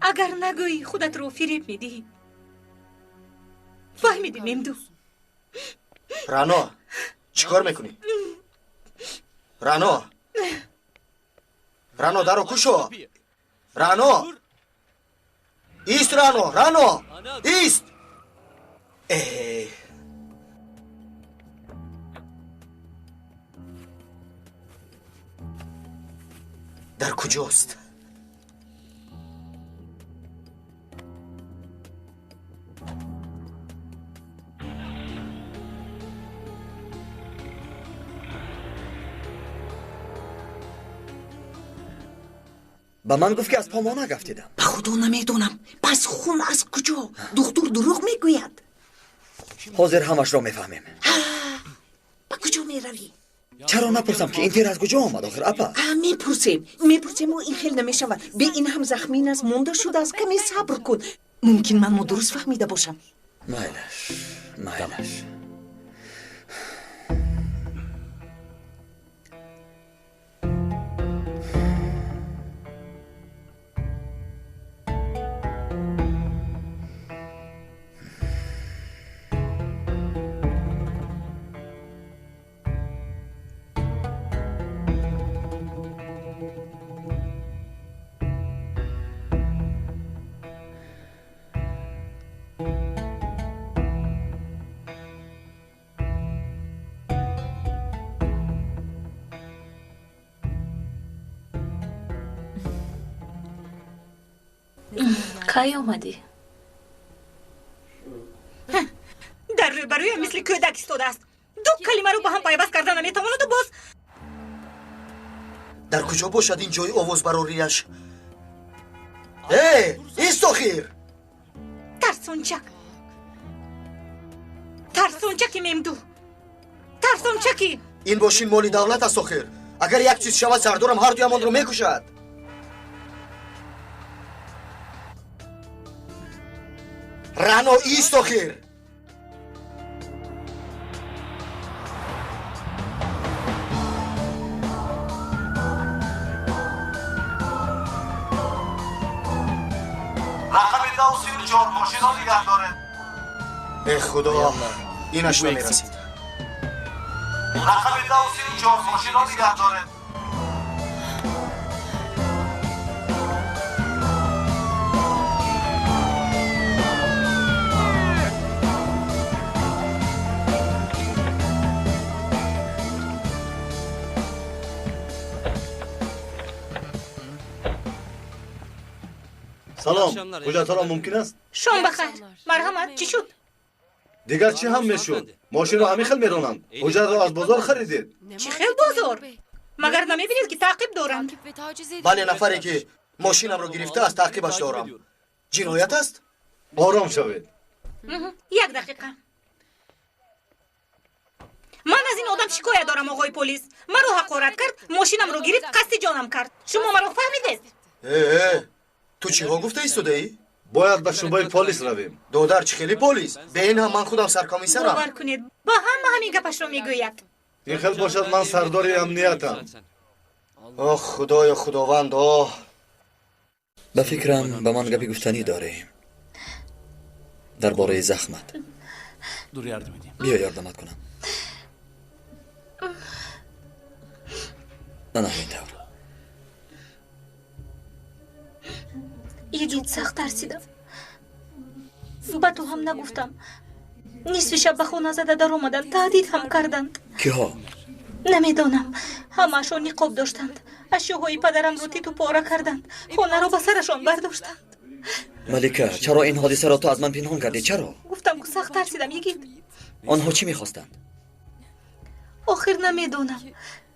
Агар нагӯӣ, худатро фиреб медиҳӣ. Фаҳмидӣ, Мемду? Рано, чӣ кор мекунӣ? Рано, Рано, даро кушо. Рано, ист. Рано, Рано, ист. Э, дар куҷост? Ба ман гуфт, ки аз помона гафтидам. Ба худо, намедонам. Пас хун аз куҷо? Духтур дурӯғ мегӯяд. Ҳозир ҳамашро мефаҳмем. Ба куҷо меравӣ? Чаро напурсам, ки ин тир аз куҷо омад охир, апа? Мепурсем, мепурсему, ин хел намешавад. Бе ин ҳам захмин аст, монда шудааст. Каме сабр кун, мумкин ман нодуруст фаҳмида бошам. Майлаш, майлаш. Кай омадӣ? Дар рӯбарӯям мисли кӯдак истодааст. Ду калимаро ба ҳам пайваст карда наметавонаду боз. Дар куҷо бошад ин ҷои овозбарорияш? Э, ист охир. Тарсончак, тарсончаки, Мемду, тарсончаки. Ин мошин моли давлат аст охир. Агар як чиз шавад, сардорам ҳар дуямонро мекушад. Рано, ист охир. Рақами 1034 мошинро нигаҳ доред. Э, худо, инаш намерасид. Рақами 1034 мошинро нигаҳ доред. Салом, ҳуҷҷатҳоро мумкин аст? Шом бахайр. Марҳамат, чӣ шуд? Дигар чӣ ҳам мешуд? Мошинро ҳамин хел меронанд. Ҳуҷҷатро аз бозор харидед. Чӣ хел бозор? Магар намебинед, ки таъқиб доранд? Бале, нафаре ки мошинамро гирифтааст, таъқибаш дорам. Ҷиноят аст? Ором шавед. Як дақиқа. Ман аз ин одам шикоят дорам, оғои полис. Маро ҳақорат кард, мошинамро гирифт, қасди ҷонам кард. Шумо маро фаҳмидед? Э, ту чиҳо гуфта истодаӣ? Бояд ба шӯъбаи полис равем. Додар, чӣ хели полис? Бе ин ҳам ман худам саркомиссарам. Бовар кунед, ба ҳама ҳамин гапашро мегӯяд. Ин хел бошад, ман сардори амниятам. Оҳ, худоё, худованд, оҳ. Ба фикрам, ба ман гапи гуфтанӣ дорӣ дар бораи захмат. Биё, ёрдамат кунам. Ана ҳамин тавр. Йигит, сахт тарсидам. Ба ту ҳам нагуфтам. Нисфи шаб ба хона зада даромаданд, таҳдид ҳам карданд. Киҳо? Намедонам. Ҳамаашон ниқоб доштанд. Ашёҳои падарамро титу пора карданд. Хонаро ба сарашон бардоштанд. Малика, чаро ин ҳодисаро ту аз ман пинҳон кардӣ? Чаро? Гуфтам, ку сахт тарсидам, йигит. Онҳо чӣ мехостанд? Охир намедонам.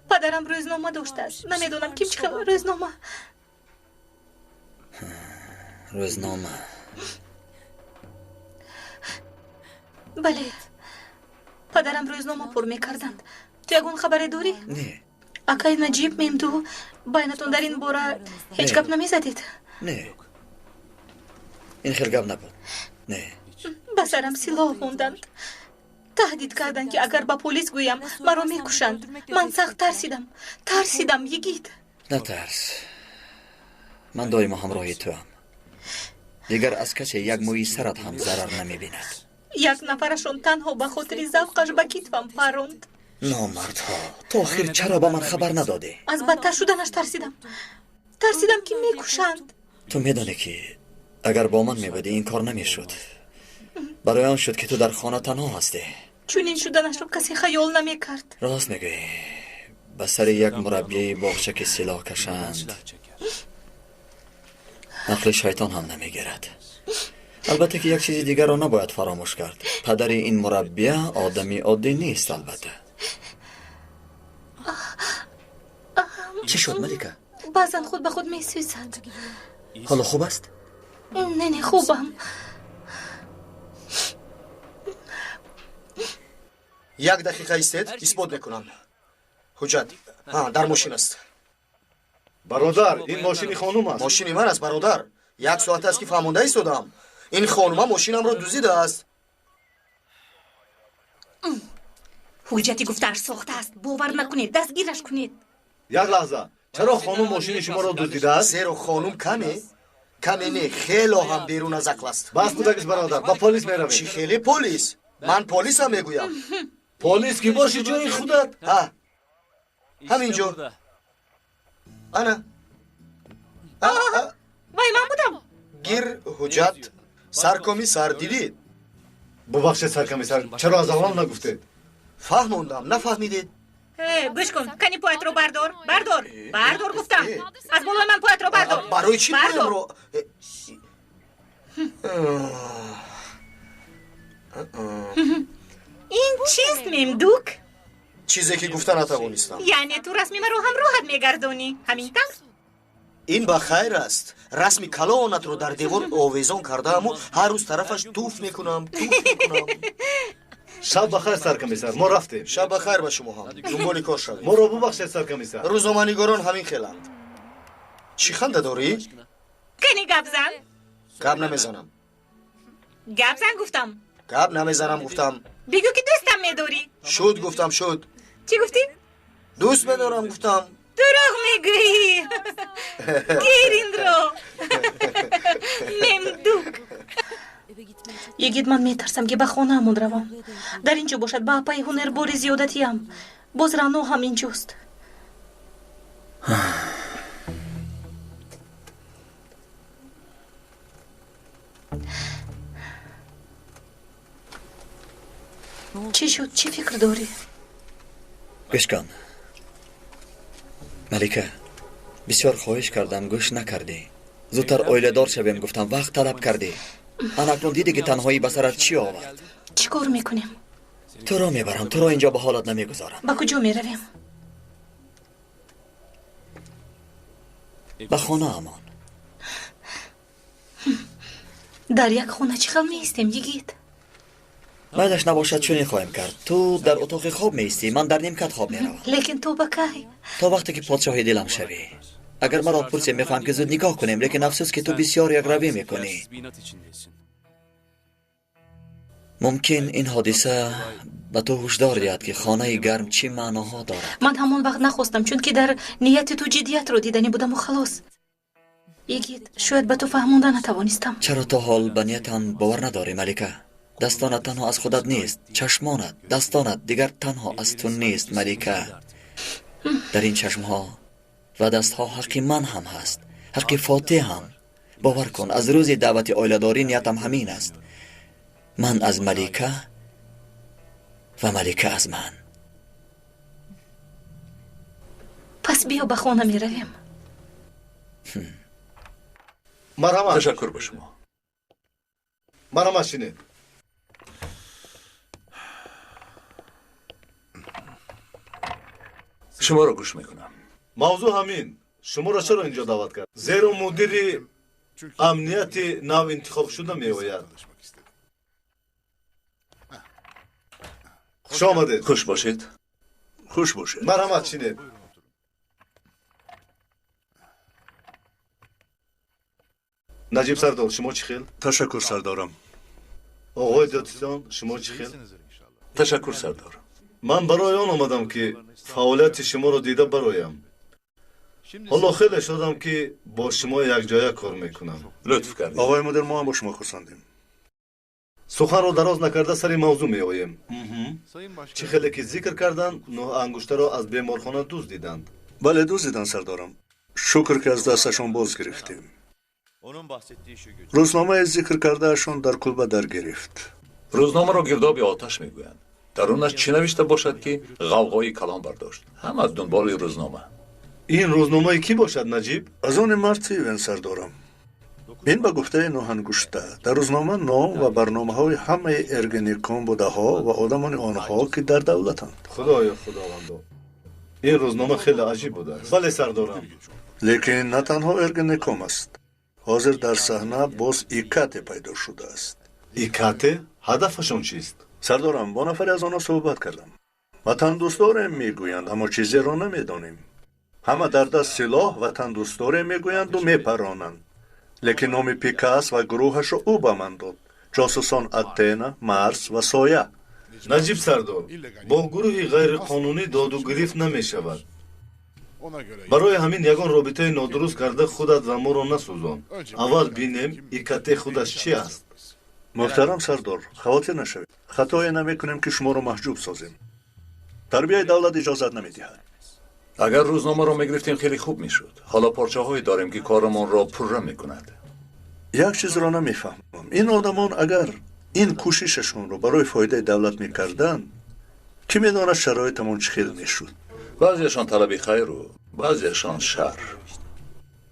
Падарам рӯзнома доштааст. Намедонам, ким чӣ хел рӯзнома. Рӯзнома. Бале, падарам рӯзнома пур мекарданд. Ту ягон хабаре дорӣ? Не. Акай Наҷиб, Мемду, байнатон дар ин бора ҳеҷ Не. гап намезадед? Не, ин хел гап набуд, не. Ба сарам силоҳ монданд, таҳдид карданд, ки агар ба полис гӯям, маро мекушанд. Ман сахт тарсидам, тарсидам, йигит. Натарс, ман доимо ҳамроҳи туам. Дигар аз касе як мӯи сарат ҳам зарар намебинад. Як нафарашон танҳо ба хотири завқаш ба китфам паронд. Номардҳо! То охир чаро ба ман хабар надодӣ? Аз бадтар шуданаш тарсидам, тарсидам, ки мекушанд. Ту медонӣ, ки агар бо ман мебудӣ, ин кор намешуд. Барои он шуд, ки ту дар хона танҳо ҳастӣ. Чунин шуданашро касе хаёл намекард. Рост мегӯӣ, ба сари як мураббияи боғча ки силоҳ кашанд, ақли шайтон ҳам намегирад. Албатта, ки як чизи дигарро набояд фаромӯш кард. Падари ин мураббия одами оддӣ нест, албатта. Чӣ шуд, Малика? Баъзан худ ба худ месӯзад. Ҳоло хуб аст? Не, не, хубам. Як дақиқа истед, исбот мекунам. Ҳуҷҷат ҳа дар мошин аст. Бародар, ин мошини хонум аст. Мошини ман аст, бародар. Як соат аст, ки фаҳмонда истодаам. Ин хонума мошинамро дуздидааст. Ҳуҷҷати гуфтааш сохтааст, бовар накунед, дастгираш кунед. Як лаҳза, чаро хонум мошини шуморо дуздидааст? Зеро хонум каме, каме не, хело ҳам берун аз ақл аст. Бас кудагис, бародар, ба полис меравем. Чӣ хеле полис? Ман полисам, мегӯям. Полис ки боши, ҷои худат. Ҳа, ҳамин ҷо, ана. Вай, ман будам. Гир ҳуҷҷат, саркомиссар, дидид? Бубахшед, саркомиссар, чаро аз аввал нагуфтед? Фаҳмондам, нафаҳмидед? Э, гӯш кун, кани поятро бардор, бардор, бардор гуфтам. Аз болои ман поятро бардор. Барои чӣ Бардор. поямро? Ин чист, Мемдук? Чизе, ки гуфта натавонистам. Яъне ту расми маро ҳамроҳат мегардонӣ, ҳамин тавр? Ин ба хайр аст. Расми калонатро дар девор овезон кардааму ҳар рӯз тарафаш туф мекунам, туф мекунам. Шаб бахайр, саркомиссар, мо рафтем. Шаб ба хайр ба шумо ҳам, дунболи кор шавед. Моро бубахшед, саркомиссар. Рӯзноманигорон ҳамин хеланд. Чӣ ханда дорӣ? Кани гап зан. Гап намезанам. Гап зан гуфтам. Гап намезанам, гуфтам. Бигӯ, ки дӯстам медорӣ. Шуд, гуфтам, шуд. Чӣ гуфтӣ? Дӯст медорам, гуфтам. Дурӯғ мегӯӣ. Гир инро, Мемдук. Йигит, ман метарсам, ки ба хонаамон равам. Дар ин ҷо бошад, ба апаи Ҳунер бори зиёдатиам. Боз Рано ҳам инҷост. Чӣ шуд? Чӣ фикр дорӣ? Гӯш кун, Малика, бисёр хоҳиш кардам, гӯш накардӣ. Зудтар оиладор шавем гуфтам, вақт талаб кардӣ. Ана акнун дидӣ, ки танҳоӣ ба сарат чӣ овард. Чӣ кор мекунем? Туро мебарам, туро инҷо ба ҳолат намегузорам. Ба куҷо меравем? Ба хонаамон. Дар як хона чӣ хел меистем, йигит? Майлаш набошад, чунин хоҳем кард. Ту дар утоқи хоб меистӣ, ман дар нимкат хоб меравам. Лекин то ба кай? То вақте ки подшоҳи дилам шавӣ. Агар маро пурсӣ, мехоҳам ки зуд никоҳ кунем, лекин афсӯс, ки ту бисёр якравӣ мекунӣ. Мумкин ин ҳодиса ба ту ҳушдор диҳад, ки хонаи гарм чӣ маъноҳо дорад. Ман ҳамон вақт нахостам, чунки дар нияти ту ҷиддиятро диданӣ будаму халос. Йигит, шояд ба ту фаҳмонда натавонистам. Чаро то ҳол ба ниятам бовар надорӣ, Малика? Дастонат танҳо аз худат нест, чашмонат, дастонат дигар танҳо аз ту нест, Малика. Дар ин чашмҳо ва дастҳо ҳаққи ман ҳам ҳаст, ҳаққи Фотеҳ ҳам. Бовар кун, аз рӯзи даъвати оиладорӣ ниятам ҳамин аст. Ман аз Малика ва Малика аз ман. Пас биё ба хона меравем. Марҳамат. Ташаккур ба шумо. Марҳамат, шинед. Шуморо гӯш мекунам. Мавзӯъ ҳамин. Шуморо чаро инҷо даъват кард? Зеро мудири амнияти нав интихобшуда меояд. Хуш омадед. Хуш бошед. Хуш бошед. Марҳамат, шинед. Наҷиб сардор, шумо чӣ хел? Ташаккур, сардорам. Оғои Додистон, шумо чӣ хел? Ташаккур, сардор. Ман барои он омадам, ки фаъолияти шуморо дида бароям. Ҳоло хеле шодам, ки бо шумо якҷоя кор мекунам. Лутф кардед. Оғои мудир, мо ҳам бо шумо хурсандем. Суханро дароз накарда сари мавзӯъ меоем. Чӣ хеле ки зикр карданд, нӯҳ ангуштаро аз беморхона дуздиданд. Бале, дуздиданд, сардорам. Шукр, ки аз дасташон боз гирифтем. Рӯзномаи зикр кардаашон дар кулба даргирифт. Рӯзномаро гирдоби оташ мегӯянд. Дарунаш чӣ навишта бошад, ки ғавғои калон бардошт? Ҳама дунболи рӯзнома. Ин рӯзномаи кӣ бошад, Наҷиб? Аз они Мартивен, сардорам. Ин ба гуфтаи нӯҳангушта дар рӯзнома ном ва барномаҳои ҳамаи Эргенекон будаҳо ва одамони онҳо, ки дар давлатанд. Худоё, худовандо, ин рӯзнома хеле аҷиб будааст. Бале, сардорам. Лекин на танҳо Эргенеком аст. Ҳозир дар саҳна боз Икате пайдо шудааст. Икате? Ҳадафашон чист? Сардорам, бо нафаре аз онҳо суҳбат кардам. Ватандӯстдорем мегӯянд, аммо чизеро намедонем. Ҳама дар даст силоҳ ватандӯстдорем мегӯянду мепаронанд. Лекин номи Пикас ва гурӯҳашро ӯ ба ман дод. Ҷосусон Атена, Марс ва Соя. Наҷиб сардор, бо гурӯҳи ғайриқонунӣ доду гирифт намешавад. Барои ҳамин ягон робитаи нодуруст карда худат ва моро насӯзон. Аввал бинем, Икате худаш чи аст. Муҳтарам сардор, хавотир нашавед. Хатое намекунем, ки шуморо маҳҷуб созем. Тарбияи давлат иҷозат намедиҳад. Агар рӯзномаро мегирифтем, хеле хуб мешуд. Ҳоло порчаҳое дорем, ки корамонро пурра мекунад. Як чизро намефаҳмам. Ин одамон агар ин кӯшишашонро барои фоидаи давлат мекарданд, кӣ медонад шароитамон чӣ хел мешуд. Баъзеашон талаби хайру, баъзеашон шар.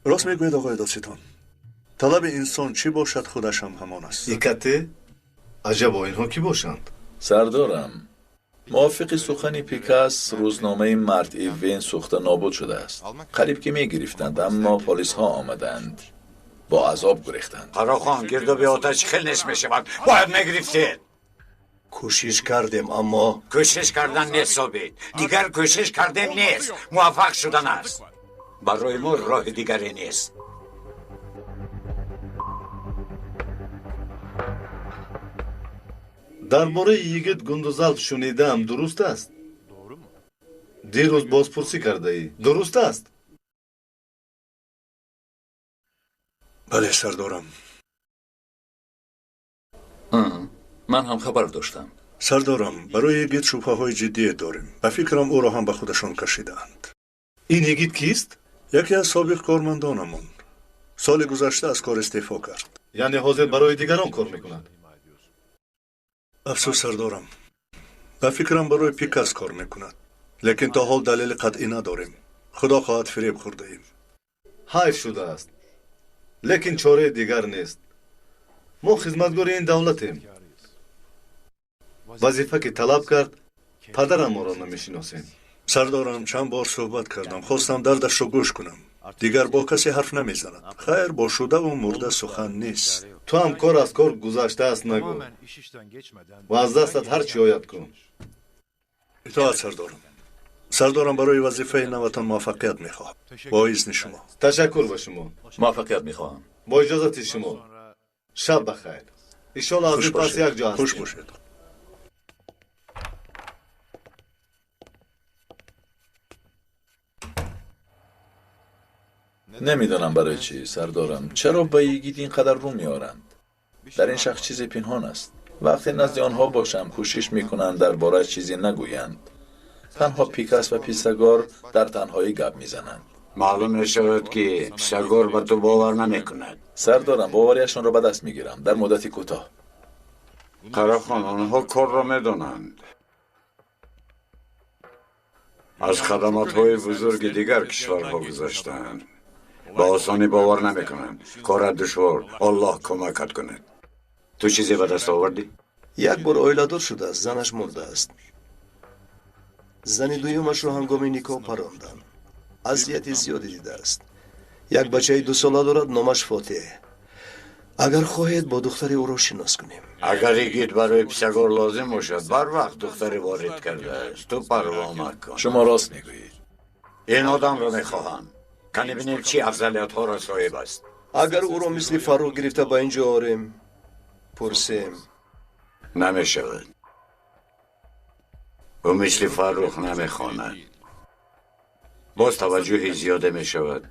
Рост мегӯед, оғои Додситон. Талаби инсон чӣ бошад, худаш ҳам ҳамон аст. Икате? Аҷабо, инҳо кӣ бошанд? Сардорам, мувофиқи сухани Пикас, рӯзномаи Март Ивен сӯхта нобуд шудааст. Қариб ки мегирифтанд, аммо полисҳо омаданд. Бо азоб гурехтанд. Қарохон, гирдоби оташ хел нест мешавад. Бояд мегирифтед. Кӯшиш кардем, аммо кӯшиш кардан нест, собит. Дигар кӯшиш кардем нест, муваффақ шудан аст. Барои мо роҳи дигаре нест. Дар бораи йигит Гундузалп шунидаам, дуруст аст? Дирӯз бозпурсӣ кардаӣ, дуруст аст? Бале, сардорам. Ман ҳам хабар доштам. Сардорам, барои йигит шубҳаҳои ҷиддие дорем. Ба фикрам, ӯро ҳам ба худашон кашидаанд. Ин йигит кист? Яке аз собиқ кормандонамон. Соли гузашта аз кор истеъфо кард. Яъне ҳозир барои дигарон кор мекунад? Афсӯс, сардорам, ба фикрам, барои Пикас кор мекунад. Лекин то ҳол далели қатъӣ надорем. Худо хоҳад, фиреб хӯрдаем. Ҳайф шудааст. Лекин чораи дигар нест. Мо хизматгори ин давлатем. Вазифа ки талаб кард, падарам моро намешиносем. Сардорам, чанд бор суҳбат кардам, хостам дардашро гӯш кунам. Дигар бо касе ҳарф намезанад. Хайр, бо шудаву мурда сухан нест. Ту ҳам кор аз кор гузаштааст нагӯ ва аз дастат ҳар чӣ ояд кун. Итоат, сардорам. Сардорам, барои вазифаи наватон муваффақият мехоҳам. Бо изни шумо. Ташаккур ба шумо. Муваффақият мехоҳам. Бо иҷозати шумо. Шаб бахайр. Иншолло аз ин пас як ҷо ҳастем. Хуш бошед. Намедонам барои чӣ, сардорам, чаро ба йигит ин қадар рӯ меоранд. Дар ин шахс чизе пинҳон аст. Вақте назди онҳо бошам, кӯшиш мекунанд дар борааш чизе нагӯянд. Танҳо Пикас ва Писагор дар танҳоӣ гап мезананд. Маълум мешавад, ки Писагор ба ту бовар намекунад. Сардорам, боварияшонро ба даст мегирам дар муддати кӯтоҳ. Қарахон, онҳо корро медонанд. Аз хадамотҳои бузурги дигар кишварҳо гузаштаанд. Ба осонӣ бовар намекунанд. Корат душвор. Аллоҳ кӯмакат кунад. Ту чизе ба даст овардӣ? Як бор оиладор шудааст, занаш мурдааст. Зани дуюмашро ҳангоми никоҳ паронданд. Азияти зиёде дидааст. Як бачаи дусола дорад, номаш Фотеҳ. Агар хоҳед, бо духтари ӯро шинос кунем. Агар игит барои Писагор лозим бошад, барвақт духтаре ворид кардааст. Ту парво макун. Шумо рост мегӯед. Ин одамро мехоҳам. Кани бинем чӣ афзалиятҳоро соҳиб аст. Агар ӯро мисли Фаррух гирифта ба ин ҷо орем, пурсем. Намешавад. Ӯ мисли Фаррух намехонад. Боз таваҷҷӯҳи зиёде мешавад.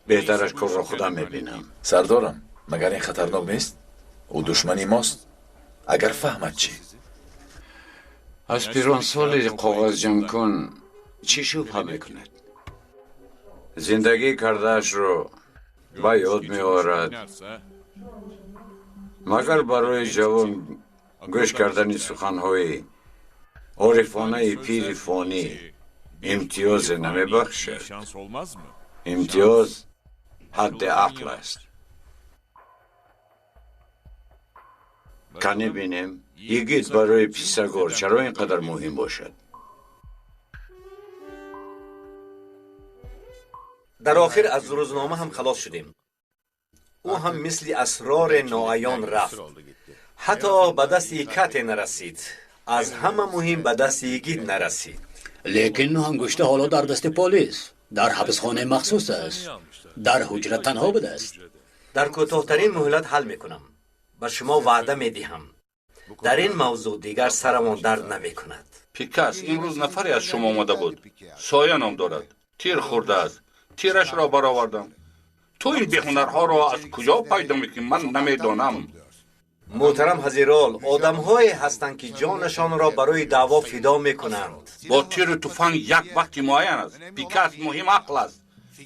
Беҳтараш корро худам мебинам. Сардорам, магар ин хатарнок нест? Ӯ душмани мост. Агар фаҳмад чӣ? Аз пиронсоли коғазҷамъкун чӣ шубҳа мекунад? Зиндагӣ кардаашро ба ёд меорад. Магар барои ҷавон гӯш кардани суханҳои орифонаи пири фонӣ имтиёзе намебахшад? Имтиёз ҳадди ақл аст. Кани бинем, йигит барои Писагор чаро ин қадар муҳим бошад? Дар охир аз рӯзнома ҳам халос шудем. Ӯ ҳам мисли асрори ноаён рафт. Ҳатто ба дасти Икате нарасид. Аз ҳама муҳим ба дасти йигит нарасид. Лекин ангушта ҳоло дар дасти полис, дар ҳабсхонаи махсус аст, дар ҳуҷра танҳо будааст. Дар кӯтоҳтарин муҳлат ҳал мекунам. Ба шумо ваъда медиҳам. Дар ин мавзӯъ дигар сарамон дард намекунад. Пикас, имрӯз нафаре аз шумо омада буд. Соя ном дорад. Тир хӯрдааст. Тирашро баровардам. Ту ин беҳунарҳоро аз куҷо пайдо мекунӣ? Ман намедонам. Муҳтарам ҳазирол, одамҳое ҳастанд, ки ҷонашонро барои даъво фидо мекунанд. Бо тиру туфанг як вақти муайян аст. Пикас, муҳим ақл аст.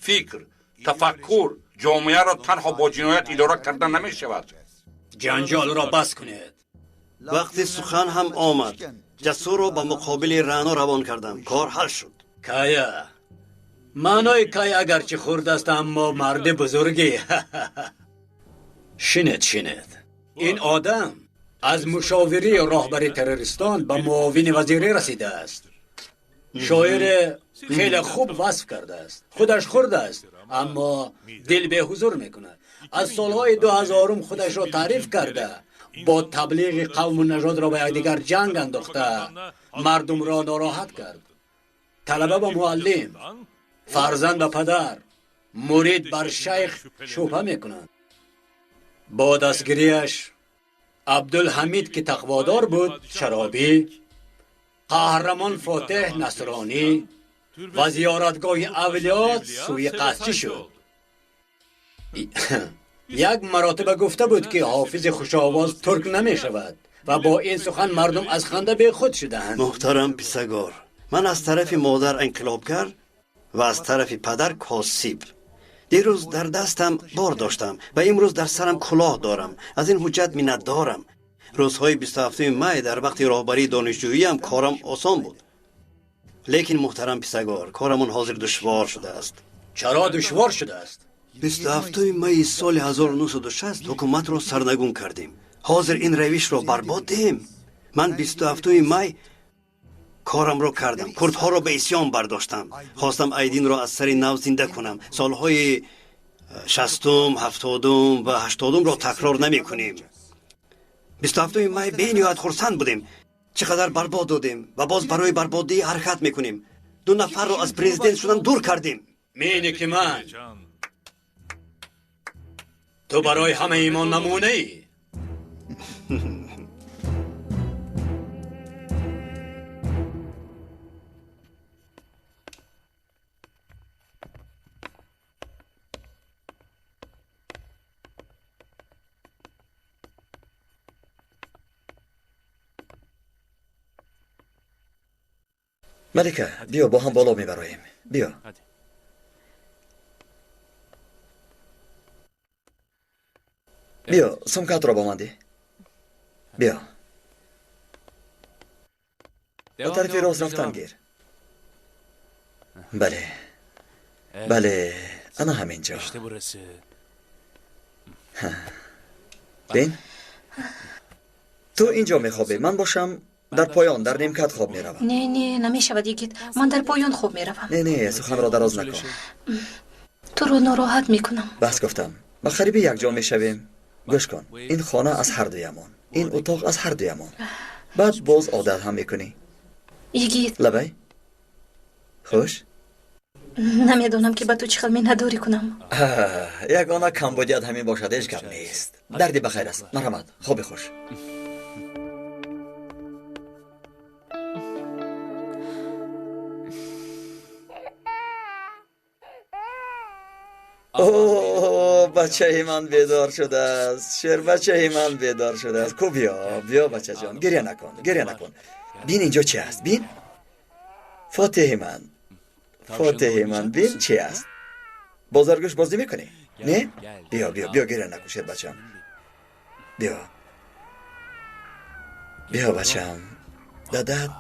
Фикр, тафаккур. Ҷомеаро танҳо бо ҷиноят идора карда намешавад. Ҷанҷолро бас кунед. Вақти сухан ҳам омад. Ҷасурро ба муқобили Раъно равон кардам. Кор ҳал шуд. Кая, маънои Кая агарчи хурд аст, аммо марди бузургӣ. Шинед, шинед. Ин одам аз мушовирии роҳбари террористон ба муовини вазирӣ расидааст. Шоире хеле хуб васф кардааст. Худаш хурд аст, аммо дил беҳузур мекунад. Аз солҳои 2000 худашро таъриф карда, бо таблиғи қавму нажодро ба якдигар ҷанг андохта, мардумро нороҳат кард. Талаба ба муаллим, фарзанд ба падар, мурид бар шайх шубҳа мекунанд. Бо дастгириаш Абдулҳамид, ки тақводор буд, шаробӣ, қаҳрамон Фотеҳ насронӣ ва зиёратгоҳи авлиё сӯи қасдчӣ шуд. Як маротиба гуфта буд, ки ҳофизи хушовоз турк намешавад ва бо ин сухан мардум аз ханда бехуд шуданд. Муҳтарам Писагор, ман аз тарафи модар инқилобгар ва аз тарафи падар косиб. Дирӯз дар дастам бор доштам ва имрӯз дар сарам кулоҳ дорам. Аз ин ҳуҷҷат миннатдорам. Рӯзҳои 27 май дар вақти роҳбарии донишҷӯиям корам осон буд. Лекин муҳтарам Писагор, корамон ҳозир душвор шудааст. Чаро душвор шудааст? 27 майи соли 1960 ҳукуматро сарнагун кардем. Ҳозир ин равишро барбод диҳем? Ман 27 май корамро кардам, курдҳоро ба исьён бардоштам. Хостам Айдинро аз сари нав зинда кунам. Солҳои 60-ум, 70-ум ва 80-умро такрор намекунем. 27 май бениҳоят хурсанд будем. Чӣ қадар барбод додем ва боз барои барбоддиҳӣ ҳаракат мекунем. 2 нафарро аз президент шудан дур кардем. Мене ки ман, ту барои ҳамаи мо намунаӣ. Малика, биё бо ҳам боло мебароем. Биё. Биё, сумкаатро бо ман диҳ. Биё. Ба тарафи рост рафтан гир. Бале. Бале, ана ҳамин ҷо. Бин? Ту ин ҷо мехобӣ, ман бошам дар поён, дар нимкат хоб меравам. Не, не, намешавад, Йигит. Ман дар поён хоб меравам. Не, не, суханро дароз накун. Туро нороҳат мекунам. Бас гуфтам. Ба қариби якҷо мешавем. Гӯш кун, ин хона аз ҳар дуямон, ин утоқ аз ҳар дуямон. Баъд боз одат ҳам мекунӣ. Йигит. Лабай. Хуш? Намедонам ки ба ту чӣ хел миннатдорӣ кунам. Ягона камбудият ҳамин бошад, ҳеҷ гап нест. Дарди ба хайр аст. Марҳамат, хоби хуш. О, бачаи ман бедор шудааст. Шербачаи ман бедор шудааст. Ку биё, биё бачаҷон, гиря накун, гиря накун. Бин инҷо чи аст, бин. Фотиҳи ман, Фотиҳи ман, бин чи аст. Бозаргӯш бозӣ мекунӣ? Не? Биё, биё, биё, гиря накун, шербачам. Биё. Биё, бачам. Дадат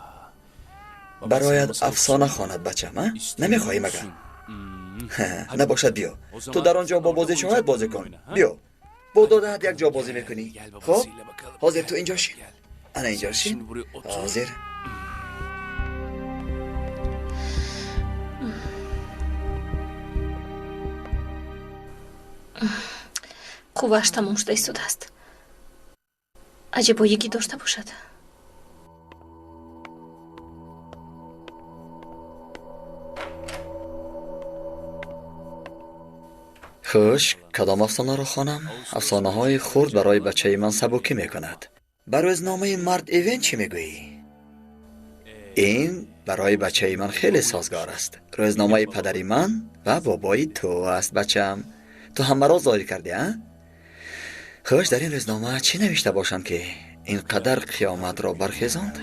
барояд афсона хонад, бачам, а? Намехоҳӣ магар? Набошад, биё. Ту дар он ҷо бо бозичаҳоят бозӣ кун. Биё. Бо додаат як ҷо бозӣ мекунӣ. Хоб? Ҳозир ту инҷо шин. Ана инҷо шин. Ҳозир. Қуввааш тамом шуда истодааст. Аҷибо Йигит дошта бошад. Хуш, кадом афсонаро хонам? Афсонаҳои хурд барои бачаи ман сабукӣ мекунад. Ба рӯзномаи мард Ивен чӣ мегӯӣ? Ин барои бачаи ман хеле созгор аст. Рӯзномаи падари ман ва бобои ту аст, бачам. Ту ҳамаро зоҳир кардӣ, а? Хуш, дар ин рӯзнома чӣ навишта бошам, ки ин қадар қиёматро бархезонд?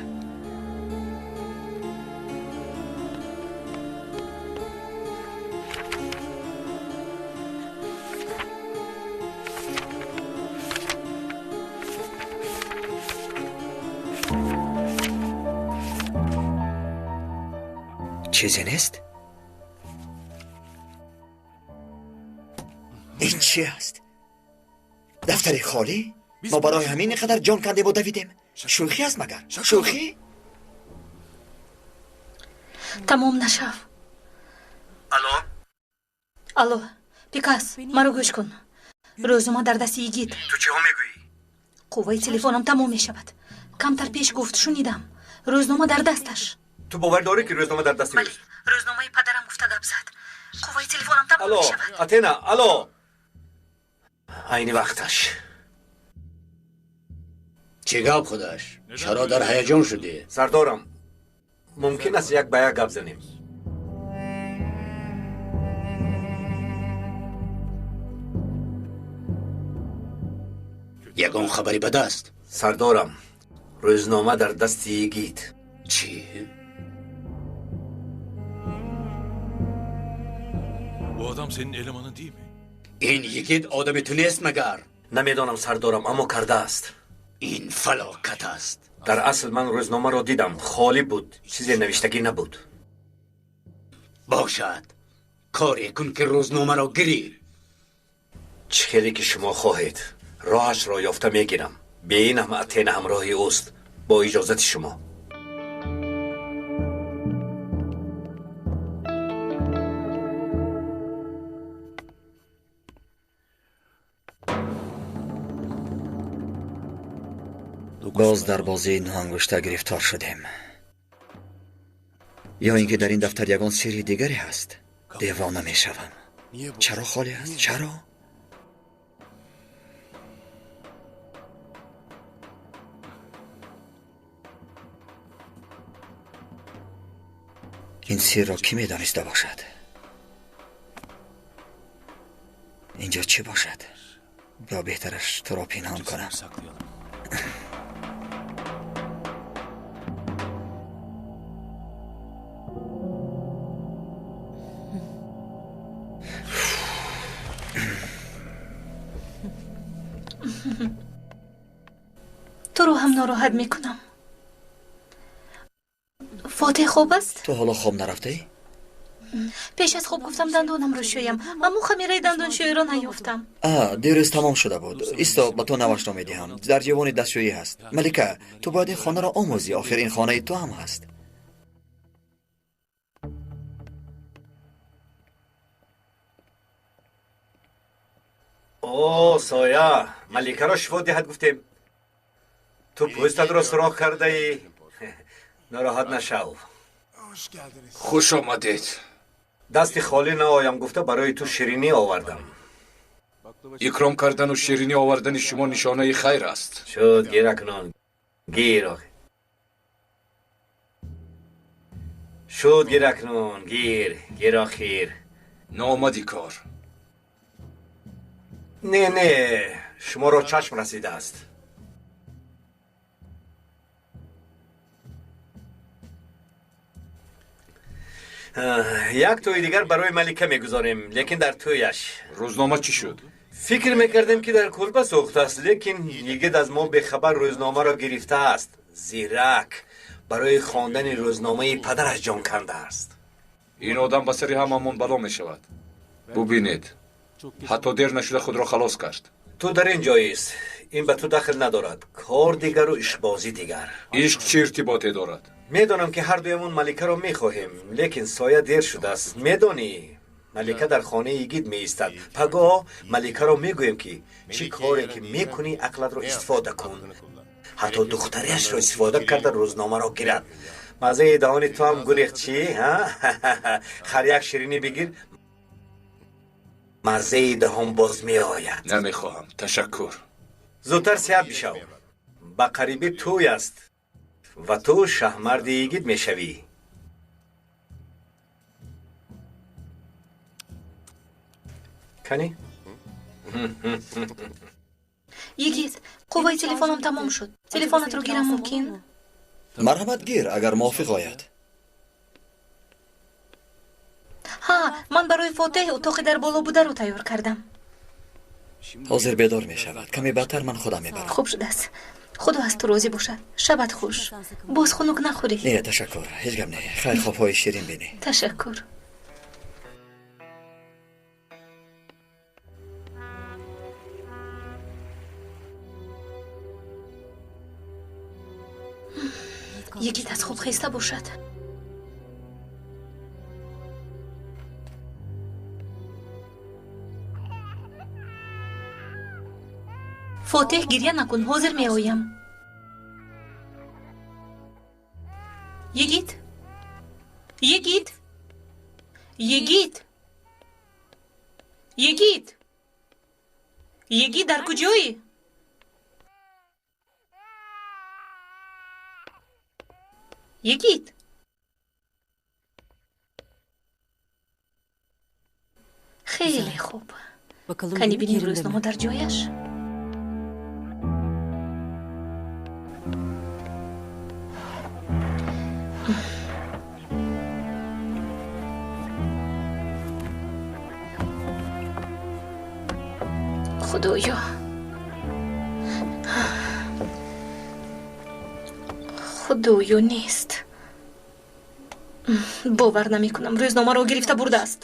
Чизе нест? Ин чи аст? Дафтари холӣ? Мо барои ҳамин ин қадар ҷон кандему давидем. Шӯхӣ аст магар? Шӯхӣ? Тамом нашав. Алло? Алло, Пикас, маро гӯш кун. Рӯзнома дар дасти Йигит. Ту чиҳо мегӯӣ? Қувваи телефонам тамом мешавад. Камтар пеш гуфт, шунидам. Рӯзнома дар дасташ. Ту бовар дорӣ, ки рӯзнома дар дасти ӯст? Рӯзномаи падарам гуфта гап зад. Қувваи телефонам тамом мешавад. Алло, Атена, алло. Айни вақташ. Чӣ гап худаш? Чаро дар ҳаяҷон шудӣ? Сардорам, мумкин аст як ба як гап занем? Ягон хабари ба даст? Сардорам, рӯзнома дар дасти Йигит. Чӣ? Bu adam senin elemanın değil mi? Ин Йигит одами ту нест магар? Намедонам, сардорам, аммо кардааст. Ин фалокат аст. Дар асл ман рӯзномаро дидам, холӣ буд, чизе навиштагӣ набуд. Бошад, коре кун ки рӯзномаро гирӣ. Чӣ хеле ки шумо хоҳед, роҳашро ёфта мегирам. Бе ин ҳам Атена ҳамроҳи ӯст, бо иҷозати шумо. Боз дар бозии нӯҳангушта гирифтор шудем. Ё ин ки дар ин дафтар ягон сирри дигаре ҳаст? Девона мешавам. Чаро холӣ аст? Чаро? Ин сирро кӣ медониста бошад? Инҷо чӣ бошад? Ё беҳтараш туро пинҳон кунам. Туро ҳам нороҳат мекунам. Фотеҳ хоб аст? Ту ҳоло хоб нарафтаӣ? Пеш аз хоб гуфтам дандонамро шӯям, аммо хамираи дандоншӯиро наёфтам. Дирӯз тамом шуда буд. Исто, ба ту навашро медиҳам. Дар ҷивони дастшӯӣ ҳаст. Малика, ту бояд ин хонаро омӯзӣ. Охир ин хонаи ту ҳам ҳаст. О, Соя, Маликаро шифо диҳад гуфтем. Ту пӯстатро сурох кардаӣ. Нороҳат нашав. Хуш омадед. Дасти холӣ наоям гуфта барои ту ширинӣ овардам. Икром кардану ширинӣ овардани шумо нишонаи хайр аст. Шуд, гир акнун. Гир. Шуд, гир акнун. Гир. Гир охир. Наомади кор. Не, не, шуморо чашм расидааст. Як тӯи дигар барои Малика мегузорем, лекин дар тӯяш. Рӯзнома чӣ шуд? Фикр мекардем, ки дар кӯлба сӯхтааст, лекин йигит аз мо бехабар рӯзномаро гирифтааст. Зирак барои хондани рӯзномаи падараш ҷон кандааст. Ин одам ба сари ҳамамон бало мешавад. Бубинед, ҳатто дер нашуда худро халос кард. Ту дар ин ҷоист, ин ба ту дахл надорад. Кор дигару ишқбозӣ дигар. Ишқ чӣ иртиботе дорад? Медонам, ки ҳар дуямон Маликаро мехоҳем, лекин Соя дер шудааст. Медонӣ, Малика дар хонаи йигит меистад. Пагоҳ Маликаро мегӯем, ки чӣ коре ки мекунӣ, ақлатро истифода кун. Ҳатто духтариашро истифода карда рӯзномаро гирад. Маззаи даҳони ту ҳам гурехт, чӣ? Хар як ширинӣ бигир, маззаи даҳон боз меояд. Намехоҳам, ташаккур. Зудтар сиҳат бишав. Ба қарибӣ тӯй аст ва ту шаҳмарди йигит мешавӣ. Кани? Йигит, қувваи телефонам тамом шуд. Телефонатро гирам мумкин? Марҳамат, гир, агар мувофиқ ояд. Ҳа, ман барои Фотеҳ утоқи дар боло бударо тайёр кардам. Ҳозир бедор мешавад. Каме баъдтар ман худам мебарам. Хуб шудааст. Худо аз ту розӣ бошад. Шабат хуш. Боз хунук нахӯрӣ. Не, ташаккур. Ҳеҷ гап не. Хайр, хобҳои ширин бинӣ. Ташаккур. Йигит аз хоб хеста бошад. Фотеҳ, гирья накун, ҳозир меоям. Йигит, йигит, йигит, йигит, йигит, дар куҷоӣ? Йигит, хеле хуб. Кани бинем рӯзнома дар ҷояш. Худоё, Худоё, нест. Бовар намекунам, рӯзномаро гирифта бурдааст.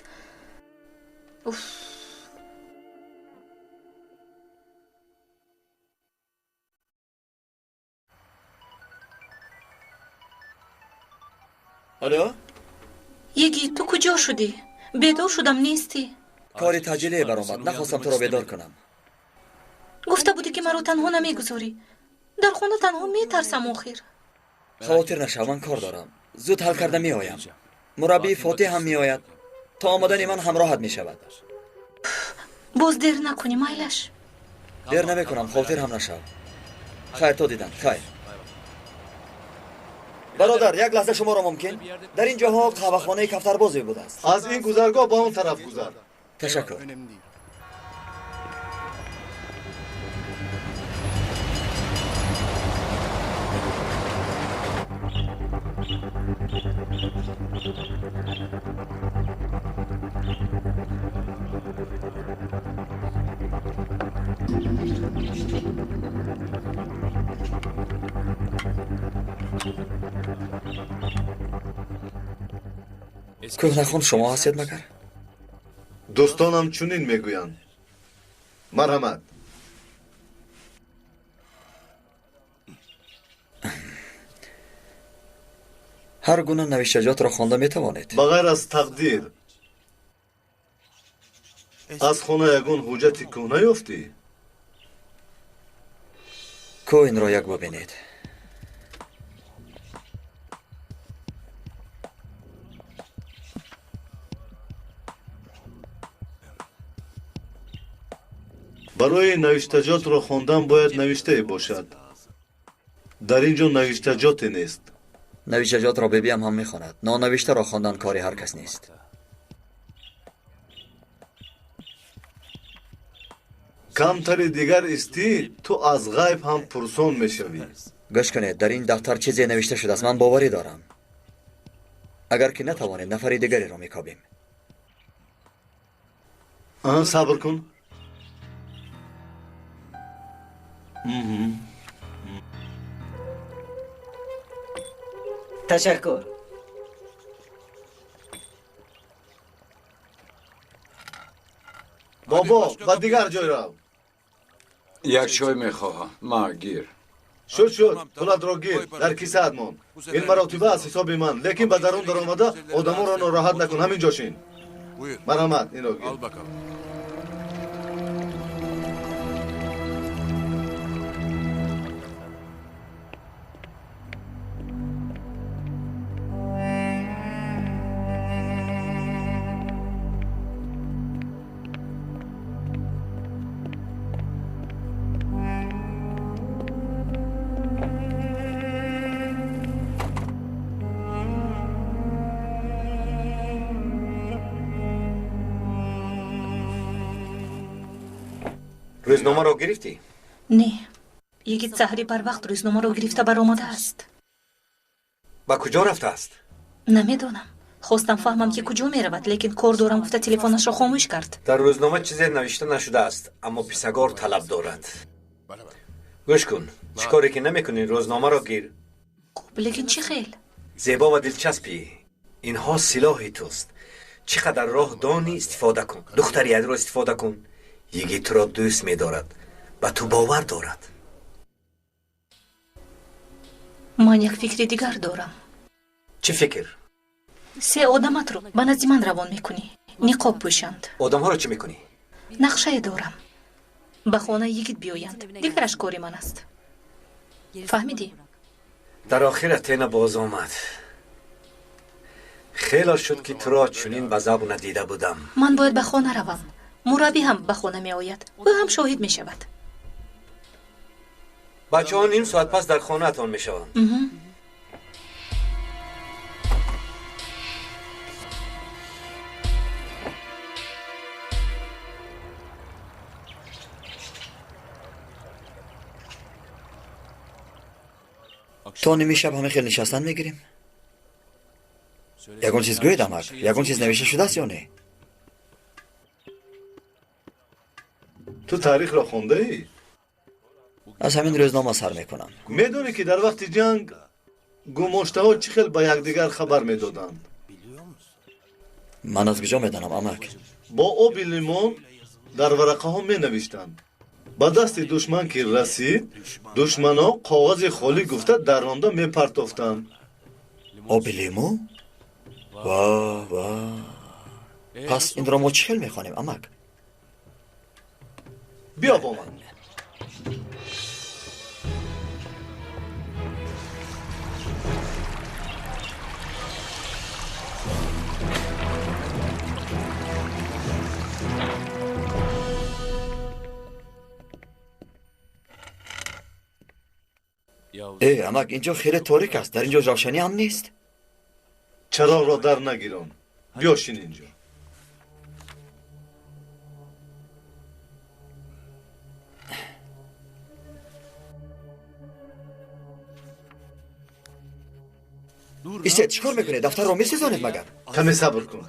Алло? Йигит, ту куҷо шудӣ? Бедор шудам, нестӣ. Кори таъҷилие баромад, нахостам туро бедор кунам. Гуфта будӣ, ки маро танҳо намегузорӣ. Дар хона танҳо метарсам охир. Хавотир нашав, ман кор дорам. Зуд ҳал карда меоям. Мураббии Фотиҳ ҳам меояд. То омадани ман ҳамроҳат мешавад. Боз дер накунӣ, майлаш. Дер намекунам, хотир ҳам нашав. Хайр, то дидан, хайр. Бародар, як лаҳза шуморо мумкин? Дар ин ҷоҳо қаҳвахонаи кафтарбозе будааст. Аз ин гузаргоҳ ба он тараф гузар. Ташаккур. Кӯҳнахон шумо ҳастед магар? Дӯстонам чунин мегӯянд. Марҳамат. Ҳар гуна навиштаҷотро хонда метавонед. Ба ғайр аз тақдир, аз хона ягон ҳуҷҷати кӯҳна ёфтӣ? Ко инро як бибинед. Барои навиштаҷотро хондан бояд навиштае бошад. Дар ин ҷо навиштаҷоте нест. Навиштаҷотро бибиам ҳам мехонад. Нонавиштаро хондан кори ҳар кас нест. Камтари дигар истӣ, ту аз ғайб ҳам пурсон мешавӣ. Гӯш кунед, дар ин дафтар чизе навишта шудааст, ман боварӣ дорам. Агар ки натавонем, нафари дигареро мекобем. Сабр кун. Ташаккур. Бобо, ба дигар ҷой рав. Як чой мехоҳам. Ма, гир. Шуд, шуд, пулатро гир, дар кисаат мон. Ин маротиба аз ҳисоби ман, лекин ба дарун даромада одамонро нороҳат накун, ҳамин ҷо шин. Марҳамат, инро гир. Рӯзномаро гирифтӣ? Не. Йигит саҳари барвақт рӯзномаро гирифта баромадааст. Ба куҷо рафтааст? Намедонам. Хостам фаҳмам, ки куҷо меравад, лекин кор дорам гуфта телефонашро хомӯш кард. Дар рӯзнома чизе навишта нашудааст, аммо писагор талаб дорад. Гӯш кун, чӣ коре ки намекунӣ, рӯзномаро гир. Хуб, лекин чӣ хел? Зебо ва дилчаспӣ. Инҳо силоҳи туст. Чӣ қадар роҳ донӣ, истифода кун. Духтариятро истифода кун. Йигит туро дӯст медорад, ба ту бовар дорад. Ман як фикри дигар дорам. Чӣ фикр? Се одаматро ба назди ман равон мекунӣ. Ниқоб пӯшанд. Одамҳоро чӣ мекунӣ? Нақшае дорам. Ба хонаи йигит биёянд. Дигараш кори ман аст. Фаҳмидӣ? Дар охир Атена боз омад. Хело шуд, ки туро чунин ба завқ надида будам. Ман бояд ба хона равам. Мураббӣ ҳам ба хона меояд. Ӯ ҳам шоҳид мешавад. Бачаҳо ним соат пас дар хонаатон мешаванд. То ними шаб ҳама хел нишастан мегирем? Ягон чиз гӯед, амак, ягон чиз навишта шудааст ё не? Ту таърихро хондаӣ? Аз ҳамин рӯзнома сар мекунам. Медонӣ, ки дар вақти ҷанг гумоштаҳо чӣ хел ба якдигар хабар медоданд? Ман аз куҷо медонам, амак? Бо оби лимон дар варақаҳо менавиштанд. Ба дасти душман ки расид, душманҳо коғази холӣ гуфта даронда мепартофтанд. Оби лимӯ? Ва ва, пас инро мо чӣ хел мехонем, амак? Биё бо ман. Э, амак, инҷо хеле торик аст. Дар инҷо равшанӣ ҳам нест. Чароғро дар нагирон. Биё шин инҷо. Истед, чӣ кор мекунед? Дафтарро месӯзонед магар? Каме сабр кун.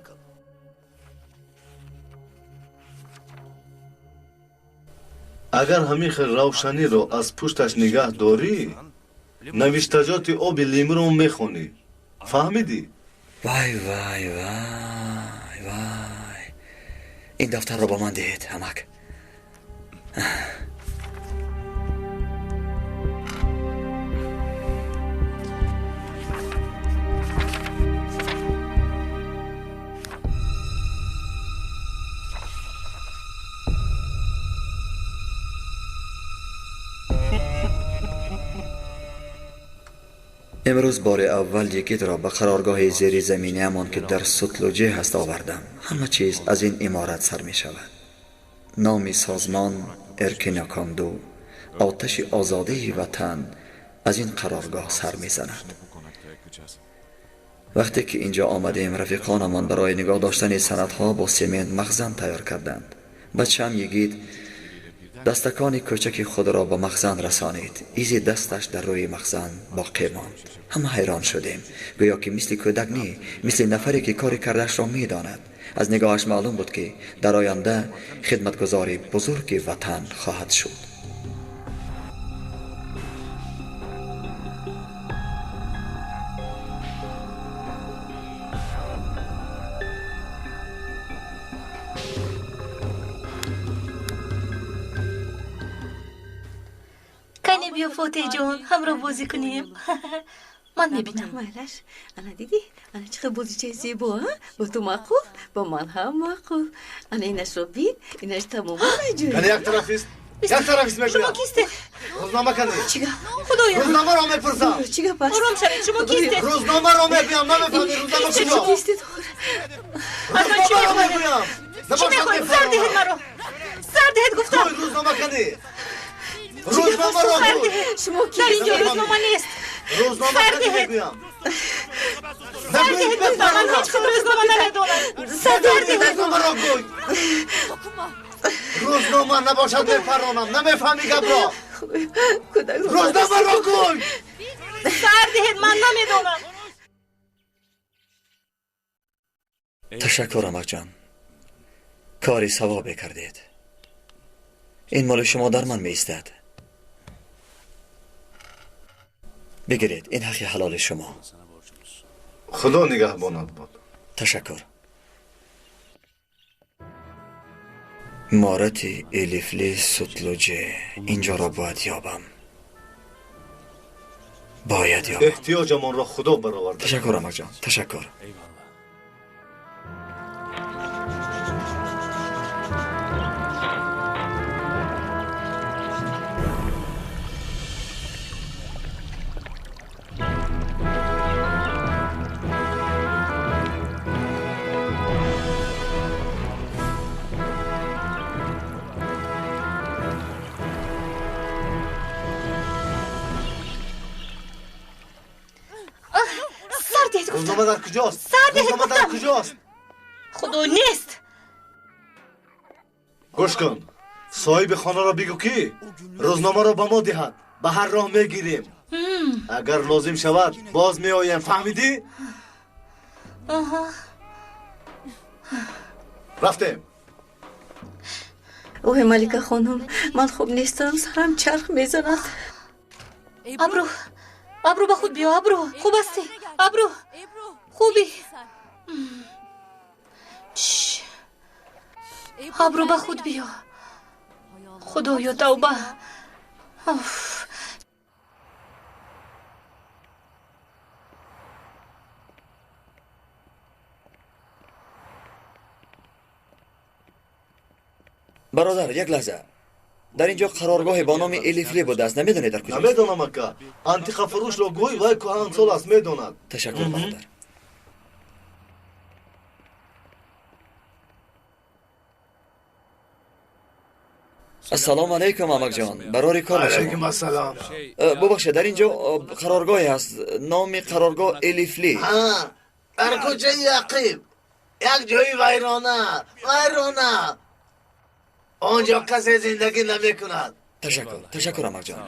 Агар ҳамин хел равшаниро аз пушташ нигаҳ дорӣ, навиштаҷоти оби лимӯро мехонӣ. Фаҳмидӣ? Вай, вай, вай, вай. Ин дафтарро ба ман диҳед, амак. Имрӯз бори аввал йигитро ба қароргоҳи зеризаминиамон, ки дар Сутлуҷе ҳаст, овардам. Ҳама чиз аз ин иморат сар мешавад. Номи созмон Эркиноконду, оташи озодии ватан аз ин қароргоҳ сар мезанад. Вақте ки инҷо омадем, рафиқонамон барои нигоҳ доштани санадҳо бо семент махзан тайёр карданд. Бачаам йигит дастакони кӯчаки худро ба махзан расонид. Изи дасташ дар рӯи махзан боқӣ монд. Ҳама ҳайрон шудем. Гӯё ки мисли кӯдак не, мисли нафаре ки кори кардаашро медонад. Аз нигоҳаш маълум буд, ки дар оянда хидматгузори бузурги ватан хоҳад шуд. Кане биё, Фотеҳ ҷон, ҳамроҳ бозӣ кунем. Ман мебинам. Майлаш, ана дидӣ, ана чӣ хел бозичаи зебо, а? Ба ту маъқул, ба ман ҳам маъқул. Ана инашро бин, инаш тамоман аҷоиб. Кане як тараф ист, як тараф ист мегӯям. Шумо кистед? Рӯзнома кане. Чӣ гап? Худоё. Рӯзномаро мепурсам. Чӣ гап аст? Ором шавед, шумо кистед? Рӯзномаро мегӯям, намефаҳмӣ рӯзнома Шумо куҷо? кистед? Аз ман чӣ Рӯзномаро мехоҳед? мегӯям. Чӣ мехоҳед? Сар диҳед маро. Сар диҳед гуфтам. Гӯй рӯзнома кане. Рӯзномаро Сар гӯй. диҳед. Шумо Дар инҷо кистед? рӯзнома нест. Рӯзнома Сар кане диҳед. мегӯям. Сар диҳед гуфтам, ман ҳеҷ худ рӯзнома намедонам. Сар диҳед. Рӯзномаро гӯй. Рӯзнома набошад мепаронам. Намефаҳмӣ гапро. Кӯдакро Рӯзномаро гӯй. Сар диҳед, ман намедонам. Ташаккур, амакҷон. Кори савобе кардед. Ин моли шумо дар ман меистад. Бигиред, ин ҳаққи ҳалоли шумо. Худо нигаҳбонат бод. Ташаккур. Морати Элифли Сутлуҷе. Инҷоро бояд ёбам. Бояд ёбам. Эҳтиёҷамонро Худо бароварда. Ташаккур, амакҷон, ташаккур. Сар диҳед гуфтам. Рӯзнома дар куҷост? Сар диҳед Рӯзнома дар гуфтам. куҷост? Худо нест. Гӯш кун. Соҳиби хонаро бигӯ, ки рӯзномаро ба мо диҳад. Ба ҳар роҳ мегирем. Агар лозим шавад, боз меоем. Фаҳмидӣ? Аҳа. Рафтем. Ой, Малика хонум, ман хуб нестам, сарам чарх мезанад. Абру, Абру, ба худ биё, Абру. Хуб ҳастӣ? Абру, хубӣ? Чш. Абру, ба худ биё. Худоё, тавба. Уф. Бародар, як лаҳза. Дар инҷо қароргоҳе бо номи Элифли будааст. Намедонед дар куҷост? Намедонам, ака. Антиқафурӯшро гӯй, вай кӯҳансол аст, медонад. Ташаккур, бародар. Ассалому алайкум, амакҷон. Барори кор ба шумо. Алайкум ассалом. Бубахшед, дар инҷо қароргоҳе ҳаст. Номи қароргоҳ Элифли. Дар кӯчаи ақиб як ҷои вайрона, вайрона. Он ҷо касе зиндагӣ намекунад. Ташаккур, ташаккур, амакҷон.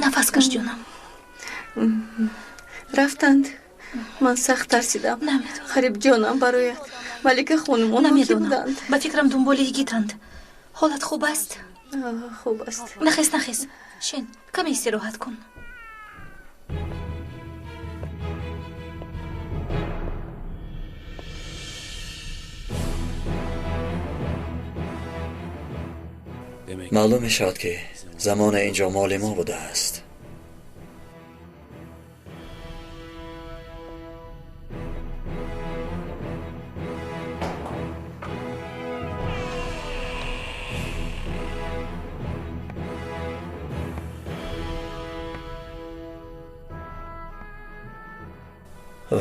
Нафас каш, ҷонам. Рафтанд. Ман сахт тарсидам. Ғариб ҷонам барояд. Малика хонум, онҳо ки буданд? Ба фикрам дунболи йигитанд. Ҳолат хуб аст? Хуб аст. Нахез, нахез. Шин, каме истироҳат кун. Маълум мешавад, ки замоне инҷо моли мо будааст.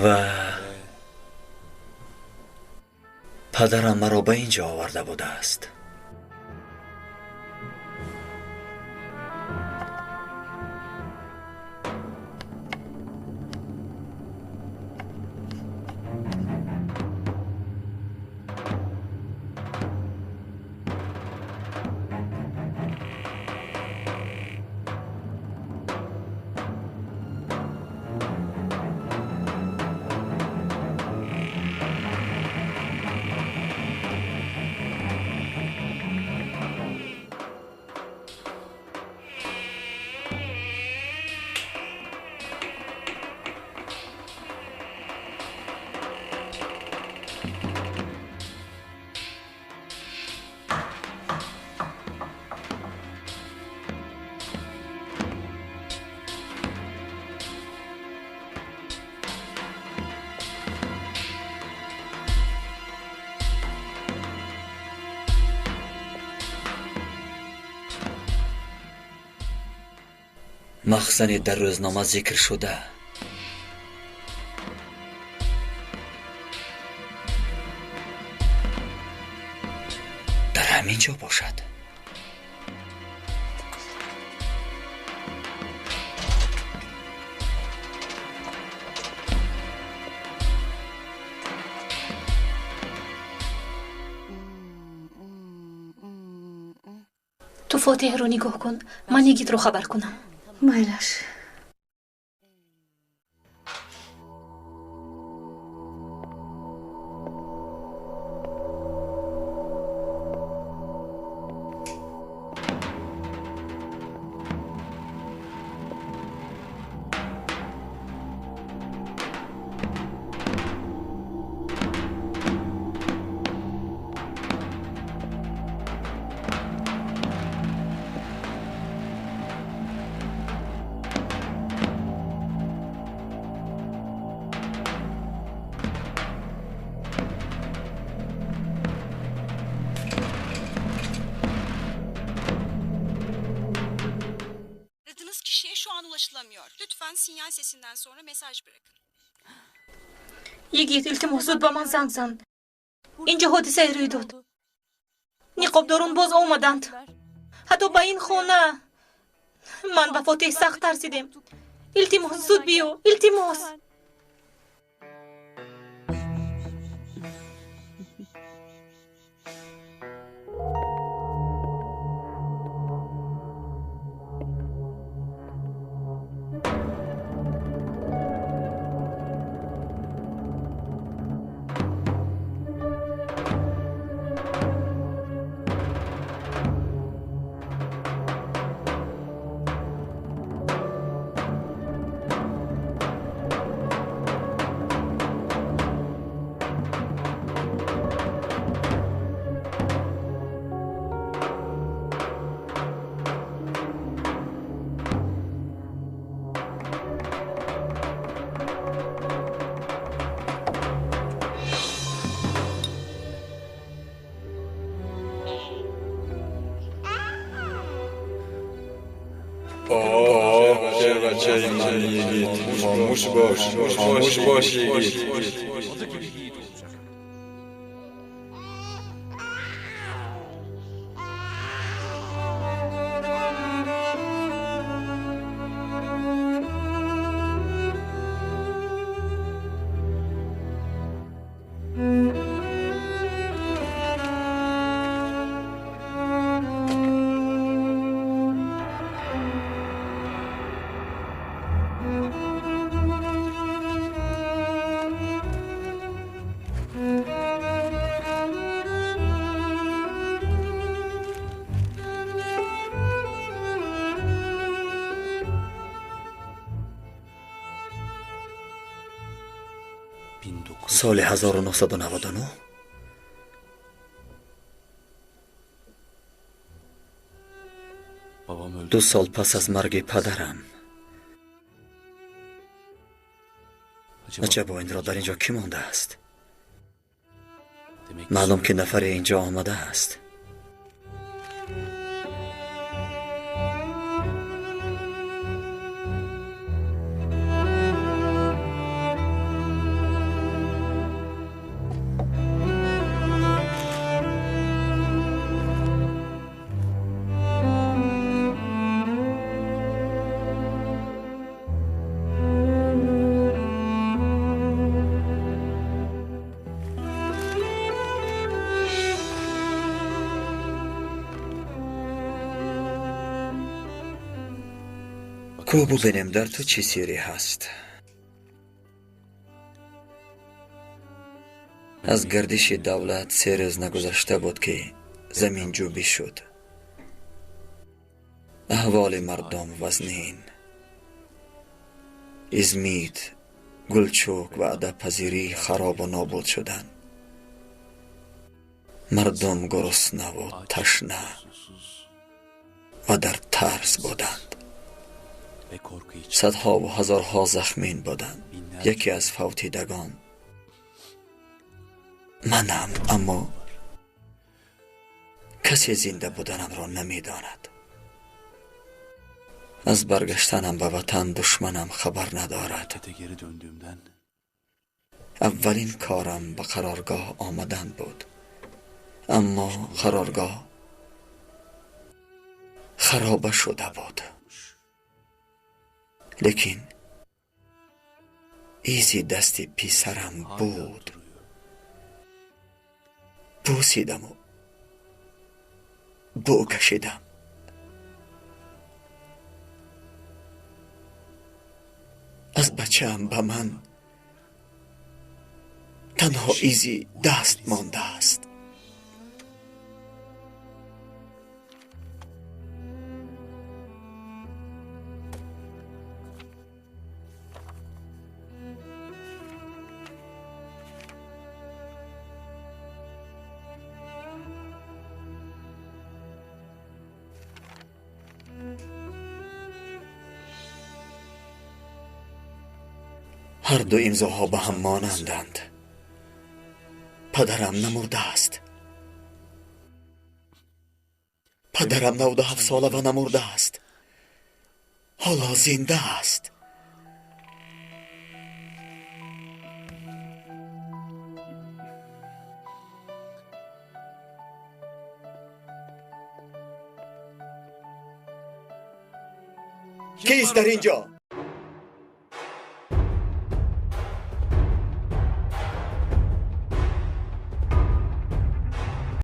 Ва падарам маро ба инҷо оварда будааст. Махзане дар рӯзнома зикр шуда дар ҳамин ҷо бошад. Ту Фотеҳро нигоҳ кун, ман йигитро хабар кунам. Майлаш. Lütfen sinyal sesinden sonra mesaj bırakın. Йигит, илтимос, зуд ба ман занг зан. Инҷо ҳодисае рӯй дод. Ниқобдорон боз омаданд. Ҳатто ба ин хона. Ман ба Фотиҳ сахт тарсидем. Илтимос, зуд биё, илтимос. Бачаи ман Йигит, хомӯш бош, хомӯш бош, Йигит. Соли 1999 2 сол пас аз марги падарам. Аҷабо, инро дар ин ҷо кӣ мондааст? Маълум ки нафаре ин ҷо омадааст. Ку бубинем, дар ту чӣ сирре ҳаст. Аз гардиши давлат 3 рӯз нагузашта буд, ки заминҷӯбӣ шуд. Аҳволи мардум вазнин. Измит, Гулчук ва Адапазирӣ харобу нобуд шуданд. Мардум гуруснаву ташна ва дар тарс буданд. Садҳову ҳазорҳо захмин буданд. Яке аз фавтидагон манам, аммо касе зинда буданамро намедонад. Аз баргаштанам ба ватан душманам хабар надорад. Аввалин корам ба қароргоҳ омадан буд, аммо қароргоҳ хароба шуда буд. Лекин изи дасти писарам буд. Бусидаму бӯ кашидам. Аз бачаам ба ман танҳо изи даст мондааст. Ҳар ду имзоҳо ба ҳам монанданд. Падарам намурдааст. Падарам 97 сола ва намурдааст. Ҳоло зинда аст. Кист дар инҷо?